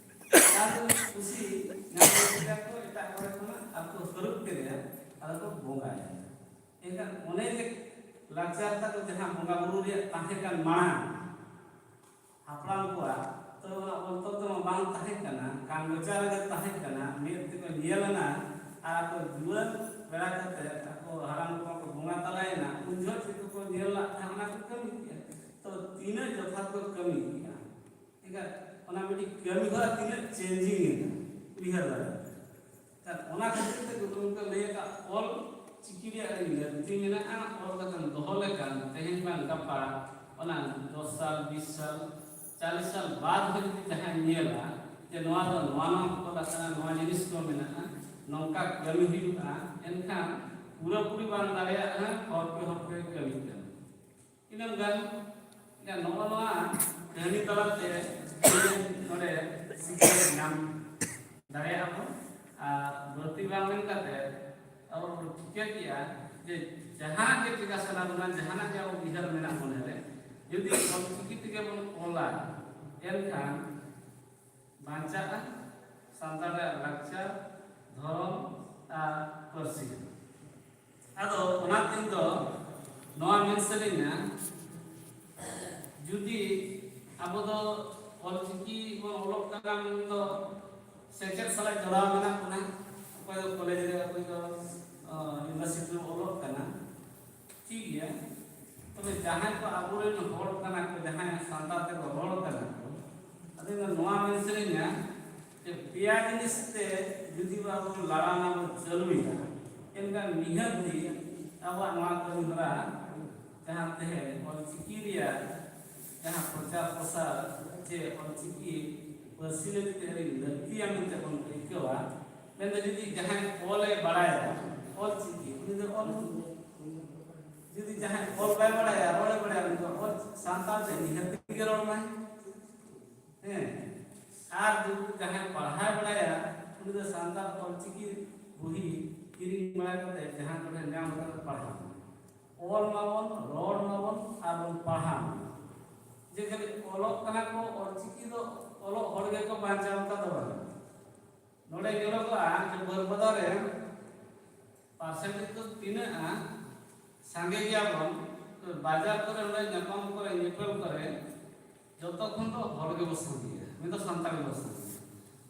ᱟᱨ ᱩᱱᱤ ᱠᱩᱥᱤ ᱧᱟᱢ ᱠᱮᱫᱟ ᱠᱚ ᱮᱴᱟᱜ ᱠᱚᱨᱮ ᱠᱷᱚᱱᱟᱜ, ᱟᱨ ᱠᱚ ᱥᱟᱹᱨᱩᱵ ᱠᱮᱫᱮᱭᱟ, ᱟᱫᱚ ᱠᱚ ᱵᱚᱸᱜᱟᱭᱟ᱾ ᱮᱱᱠᱷᱟᱱ ᱚᱱᱮ ᱡᱮ ᱞᱟᱠᱪᱟᱨ ᱛᱟᱠᱚ ᱡᱟᱦᱟᱸ ᱵᱚᱸᱜᱟ ᱵᱩᱨᱩ ᱨᱮᱭᱟᱜ ᱛᱟᱦᱮᱸ ᱠᱟᱱ ᱢᱟᱲᱟᱝ, ᱦᱟᱯᱲᱟᱢ ᱠᱚᱣᱟᱜ, ᱛᱚ ᱚᱱᱟ ᱚᱞ ᱛᱚᱞ ᱛᱮᱢᱟ ᱵᱟᱝ ᱛᱟᱦᱮᱸ ᱠᱟᱱᱟ, ᱠᱟᱱ ᱢᱚᱪᱟ ᱨᱮᱜᱮ ᱛᱟᱦᱮᱸ ᱠᱟᱱᱟ, ᱢᱮᱫ ᱛᱮᱠᱚ ᱧᱮᱞ ᱟᱱᱟ, ᱟᱨ ᱟᱠᱚ ᱡᱩᱣᱟᱹᱱ ᱵᱮᱲᱟ ᱠᱟᱛᱮ ᱟᱠᱚ ᱦᱟᱲᱟᱢ ᱠᱚᱢᱟ ᱠᱚ ᱵᱚᱸᱜᱟ ᱛᱟᱞᱟᱭᱮᱱᱟ, ᱩᱱ ᱡᱚᱦᱚᱜ ᱪᱮᱫ ᱠᱚᱠᱚ ᱧᱮᱞ ᱞᱟᱜ ᱛᱟᱦᱮᱸ, ᱚᱱᱟ ᱠᱚ ᱠᱟᱹᱢᱤ ᱠᱮᱜᱼᱟ᱾ ᱛᱚ ᱛᱤᱱᱟᱹᱜ ᱡᱚᱛᱷᱟᱛ ᱠᱚ ᱠᱟᱹᱢᱤ ᱠᱮᱜᱼᱟ, ᱮᱱᱠᱷᱟᱱ ᱚᱱᱟ ᱢᱤᱫᱴᱤᱡ ᱠᱟᱹᱢᱤ ᱦᱚᱨᱟ ᱛᱤᱱᱟᱹᱜ changing ᱮᱱᱟ, ᱩᱭᱦᱟᱹᱨ ᱫᱟᱲᱮᱭᱟᱜᱼᱟ᱾ ᱠᱷᱟᱱ ᱚᱱᱟ ᱠᱷᱟᱹᱛᱤᱨ ᱛᱮ ᱜᱩᱨᱩ ᱜᱚᱢᱠᱮ ᱞᱟᱹᱭ ᱟᱠᱟᱫ, ᱚᱞ ᱪᱤᱠᱤ ᱨᱮᱭᱟᱜ ᱟᱹᱰᱤ ᱞᱟᱹᱠᱛᱤ ᱢᱮᱱᱟᱜᱼᱟ᱾ ᱚᱞ ᱠᱟᱛᱮᱢ ᱫᱚᱦᱚ ᱞᱮᱠᱷᱟᱱ ᱛᱮᱦᱮᱧ ᱵᱟᱝ ᱜᱟᱯᱟ, ᱚᱱᱟ ᱫᱚᱥ ᱥᱟᱞ, ᱵᱤᱥ ᱥᱟᱞ, ᱪᱟᱞᱤᱥ ᱥᱟᱞ ᱵᱟᱫ ᱦᱚᱸ ᱡᱩᱫᱤ ᱡᱟᱦᱟᱸᱭ ᱧᱮᱞᱟ ᱡᱮ ᱱᱚᱣᱟ ᱫᱚ ᱱᱚᱣᱟ, ᱱᱚᱣᱟ ᱠᱚ ᱚᱞ ᱟᱠᱟᱱᱟ, ᱱᱚᱣᱟ ᱡᱤᱱᱤᱥ ᱠᱚ ᱢᱮᱱᱟᱜᱼᱟ, ᱱᱚᱝᱠᱟ ᱠᱟᱹᱢᱤ ᱦᱩᱭᱩᱜᱼᱟ, ᱮᱱᱠᱷᱟᱱ ᱯᱩᱨᱟᱹᱯᱩᱨᱤ ᱵᱟᱝ ᱫᱟᱲᱮᱭᱟᱜ ᱨᱮᱦᱚᱸ ᱦᱚᱨ ᱯᱮ ᱦᱚᱨ ᱯᱮ ᱠᱟᱹᱢᱤ ᱠᱟᱱᱟ᱾ ᱤᱱᱟᱹᱢ ᱜᱟᱱ, ᱮᱱᱠᱷᱟᱱ ᱱᱚᱜᱼᱚ ᱱᱚᱣᱟ ᱠᱟᱹᱦᱱᱤ ᱛᱟᱞᱟᱛᱮ ᱱᱚᱰᱮ ᱥᱤᱠᱷᱱᱟᱹᱛ ᱧᱟᱢ ᱫᱟᱲᱮᱭᱟᱜᱼᱟ ᱵᱚᱱ᱾ ᱟᱨ ᱵᱟᱹᱲᱛᱤ ᱵᱟᱝ ᱢᱮᱱ ᱠᱟᱛᱮ ᱟᱵᱚ ᱵᱚᱱ ᱴᱷᱤᱠᱟᱹ ᱠᱮᱜᱼᱟ ᱡᱮ ᱡᱟᱦᱟᱸ ᱜᱮ ᱪᱤᱠᱟ ᱥᱟᱱᱟ ᱵᱚᱱᱟ, ᱡᱟᱦᱟᱱᱟᱜ ᱜᱮ ᱟᱵᱚ ᱩᱭᱦᱟᱹᱨ ᱢᱮᱱᱟᱜ ᱢᱚᱱᱮ ᱨᱮ, ᱡᱩᱫᱤ ᱚᱞᱪᱤᱠᱤ ᱛᱮᱜᱮ ᱵᱚᱱ ᱚᱞᱟ, ᱮᱱᱠᱷᱟᱱ ᱵᱟᱧᱪᱟᱜᱼᱟ ᱥᱟᱱᱛᱟᱲ ᱨᱮᱭᱟᱜ ᱞᱟᱠᱪᱟᱨ, ᱫᱷᱚᱨᱚᱢ ᱟᱨ ᱯᱟᱹᱨᱥᱤ᱾ ᱟᱫᱚ ᱚᱱᱟ ᱛᱮ ᱤᱧ ᱫᱚ ᱱᱚᱣᱟ ᱢᱮᱱ ᱥᱟᱱᱟᱧᱟ, ᱡᱩᱫᱤ ᱟᱵᱚ ᱫᱚ ᱚᱞᱪᱤᱠᱤ ᱵᱚᱱ ᱚᱞᱚᱜ ᱠᱟᱱᱟ, ᱢᱮᱱ ᱫᱚ ᱥᱮᱪᱮᱫ ᱥᱟᱞᱟᱜ ᱡᱚᱲᱟᱣ ᱢᱮᱱᱟᱜ ᱵᱚᱱᱟ, ᱚᱠᱚᱭ ᱫᱚ ᱠᱚᱞᱮᱡᱽ ᱨᱮ, ᱚᱠᱚᱭ ᱫᱚ ᱤᱭᱩᱱᱤᱵᱷᱟᱨᱥᱤᱴᱤ ᱨᱮ ᱚᱞᱚᱜ ᱠᱟᱱᱟ, ᱴᱷᱤᱠ ᱜᱮᱭᱟ᱾ ᱛᱚᱵᱮ ᱡᱟᱦᱟᱸᱭ ᱠᱚ ᱟᱵᱚᱨᱮᱱ ᱦᱚᱲ ᱠᱟᱱᱟ ᱠᱚ, ᱡᱟᱦᱟᱸᱭ ᱥᱟᱱᱛᱟᱲ ᱛᱮᱠᱚ ᱨᱚᱲ ᱠᱟᱱᱟ ᱠᱚ, ᱟᱫᱚ ᱤᱧ ᱫᱚ ᱱᱚᱣᱟ ᱢᱮᱱ ᱥᱟᱱᱟᱧᱟ ᱡᱮ ᱯᱮᱭᱟ ᱡᱤᱱᱤᱥ ᱛᱮ ᱡᱩᱫᱤ ᱟᱵᱚ ᱵᱚᱱ ᱞᱟᱲᱟᱣᱱᱟ, ᱵᱚᱱ ᱪᱟᱹᱞᱩᱭᱟ, ᱮᱱᱠᱷᱟᱱ ᱱᱤᱦᱟᱹᱛ ᱜᱮ ᱟᱵᱚᱣᱟᱜ ᱱᱚᱣᱟ ᱠᱟᱹᱢᱤ ᱦᱚᱨᱟ ᱡᱟᱦᱟᱸ ᱛᱮ ᱚᱞᱪᱤᱠᱤ ᱨᱮᱭᱟᱜ ᱡᱟᱦᱟᱸ ᱯᱨᱚᱪᱟᱨ ᱯᱨᱚᱥᱟᱨ ᱪᱮ ᱚᱞᱪᱤᱠᱤ ᱯᱟᱹᱨᱥᱤ ᱞᱟᱹᱜᱤᱫ ᱛᱮ ᱟᱹᱰᱤ ᱞᱟᱹᱠᱛᱤᱭᱟ ᱢᱮᱱᱛᱮ ᱵᱚᱱ ᱟᱹᱭᱠᱟᱹᱣᱟ, ᱢᱮᱱᱫᱚ ᱡᱩᱫᱤ ᱡᱟᱦᱟᱸᱭ ᱚᱞᱮ ᱵᱟᱲᱟᱭᱟ, ᱚᱞᱪᱤᱠᱤ, ᱩᱱᱤ ᱫᱚ ᱚᱞ, ᱡᱩᱫᱤ ᱡᱟᱦᱟᱸᱭ ᱚᱞ ᱵᱟᱭ ᱵᱟᱲᱟᱭᱟ, ᱨᱚᱲᱮ ᱵᱟᱲᱟᱭᱟ, ᱩᱱᱤ ᱫᱚ ᱚᱞ ᱥᱟᱱᱛᱟᱲ ᱛᱮ ᱱᱤᱦᱟᱹᱛ ᱜᱮ ᱨᱚᱲ ᱢᱟᱭ᱾ ᱦᱮᱸ, ᱟᱨ ᱡᱩᱫᱤ ᱡᱟᱦᱟᱸᱭ ᱯᱟᱲᱦᱟᱣ ᱵᱟᱲᱟᱭᱟ, ᱩᱱᱤ ᱫᱚ ᱥᱟᱱᱛᱟᱲ ᱚᱞᱪᱤᱠᱤ ᱵᱩᱦᱤ ᱠᱤᱨᱤᱧ ᱵᱟᱲᱟ ᱠᱟᱛᱮ ᱡᱟᱦᱟᱸ ᱠᱚᱨᱮ ᱧᱟᱢ ᱠᱟᱛᱮ ᱯᱟᱲᱦᱟᱣ᱾ ᱚᱞ ᱢᱟᱵᱚᱱ, ᱨᱚᱲ ᱢᱟᱵᱚᱱ, ᱟᱨ ᱵᱚᱱ ᱯᱟᱲᱦᱟᱣ ᱢᱟ᱾ ᱡᱮ ᱠᱷᱟᱹᱞᱤ ᱚᱞᱚᱜ ᱠᱟᱱᱟ ᱠᱚ, ᱚᱞᱪᱤᱠᱤ ᱫᱚ ᱚᱞᱚᱜ ᱦᱚᱲ ᱜᱮᱠᱚ ᱵᱟᱧᱪᱟᱣ, ᱚᱱᱠᱟ ᱫᱚ ᱵᱟᱝ᱾ ᱱᱚᱰᱮ ᱧᱮᱞᱚᱜᱚᱜᱼᱟ ᱡᱮ ᱵᱟᱹᱨᱯᱟᱫᱟ ᱨᱮ ᱯᱟᱨᱥᱮᱱᱴᱮᱡᱽ ᱫᱚ ᱛᱤᱱᱟᱹᱜᱼᱟ, ᱥᱟᱸᱜᱮ ᱜᱮᱭᱟᱵᱚᱱ, ᱛᱚ ᱵᱟᱡᱟᱨ ᱠᱚᱨᱮ, ᱚᱸᱰᱮ ᱧᱟᱯᱟᱢ ᱠᱚᱨᱮ, ᱧᱮᱯᱮᱞ ᱠᱚᱨᱮ ᱡᱚᱛᱚ ᱠᱷᱚᱱ ᱫᱚ ᱦᱚᱲ ᱜᱮᱵᱚ ᱥᱟᱸᱜᱮᱭᱟ, ᱢᱮᱱᱫᱚ ᱥᱟᱱᱛᱟᱲ ᱜᱮᱵᱚ ᱥᱟᱸᱜᱮᱭᱟ᱾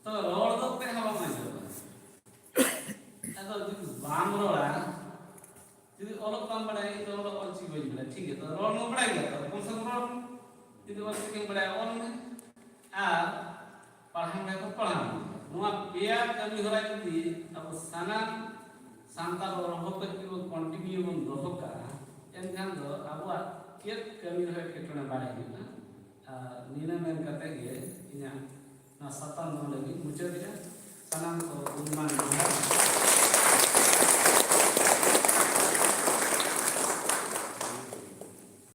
ᱛᱚ ᱨᱚᱲ ᱫᱚ ᱚᱠᱚᱭ ᱦᱚᱸ ᱵᱟᱢ ᱟᱸᱡᱚᱢᱟ᱾ ᱟᱫᱚ ᱡᱩᱫᱤ ᱵᱟᱢ ᱨᱚᱲᱟ, ᱡᱩᱫᱤ ᱚᱞᱚᱜ ᱵᱟᱢ ᱵᱟᱲᱟᱭᱟ, ᱤᱧ ᱫᱚ ᱚᱞᱚᱜ ᱚᱞ ᱪᱤᱠᱤ ᱵᱟᱹᱧ ᱵᱟᱲᱟᱭᱟ, ᱴᱷᱤᱠ ᱜᱮᱭᱟ, ᱛᱚ ᱨᱚᱲ ᱢᱟ ᱵᱟᱲᱟᱭ ᱜᱮᱭᱟ, ᱛᱚ ᱠᱚᱢ ᱥᱮ ᱠᱚᱢ ᱨᱚᱲ ᱢᱮ᱾ ᱡᱩᱫᱤ ᱚᱞ ᱪᱤᱠᱤᱢ ᱵᱟᱲᱟᱭᱟ, ᱚᱞ ᱢᱮ, ᱟᱨ ᱯᱟᱲᱦᱟᱣ ᱢᱮ, ᱛᱚ ᱯᱟᱲᱦᱟᱣ ᱢᱮ᱾ ᱱᱚᱣᱟ ᱯᱮᱭᱟ ᱠᱟᱹᱢᱤ ᱦᱚᱨᱟ ᱡᱩᱫᱤ ᱟᱵᱚ ᱥᱟᱱᱟᱢ ᱥᱟᱱᱛᱟᱲ ᱦᱚᱲ ᱦᱚᱯᱚᱱ ᱠᱚ ᱡᱩᱫᱤ ᱵᱚᱱ ᱠᱚᱱᱴᱤᱱᱤᱭᱩ ᱵᱚᱱ ᱫᱚᱦᱚ ᱠᱟᱜᱼᱟ, ᱮᱱᱠᱷᱟᱱ ᱫᱚ ᱟᱵᱚᱣᱟᱜ ᱪᱮᱫ ᱠᱟᱹᱢᱤ ᱨᱮᱦᱚᱸ ᱮᱴᱠᱮᱴᱚᱬᱮ ᱵᱟᱭ ᱦᱩᱭᱩᱜᱼᱟ᱾ ᱟᱨ ᱱᱤᱱᱟᱹ ᱢᱮᱱ ᱠᱟᱛᱮ ᱜᱮ ᱤᱧᱟᱹᱜ ᱱᱚᱣᱟ ᱥᱟᱛᱟᱢ ᱫᱚ ᱱᱚᱰᱮ ᱜᱤᱧ ᱢᱩᱪᱟᱹᱫᱮᱜᱼᱟ᱾ ᱥᱟᱱᱟᱢ ᱠᱚ ᱜᱩᱱᱢᱟᱱ ᱡᱚᱦᱟᱨ᱾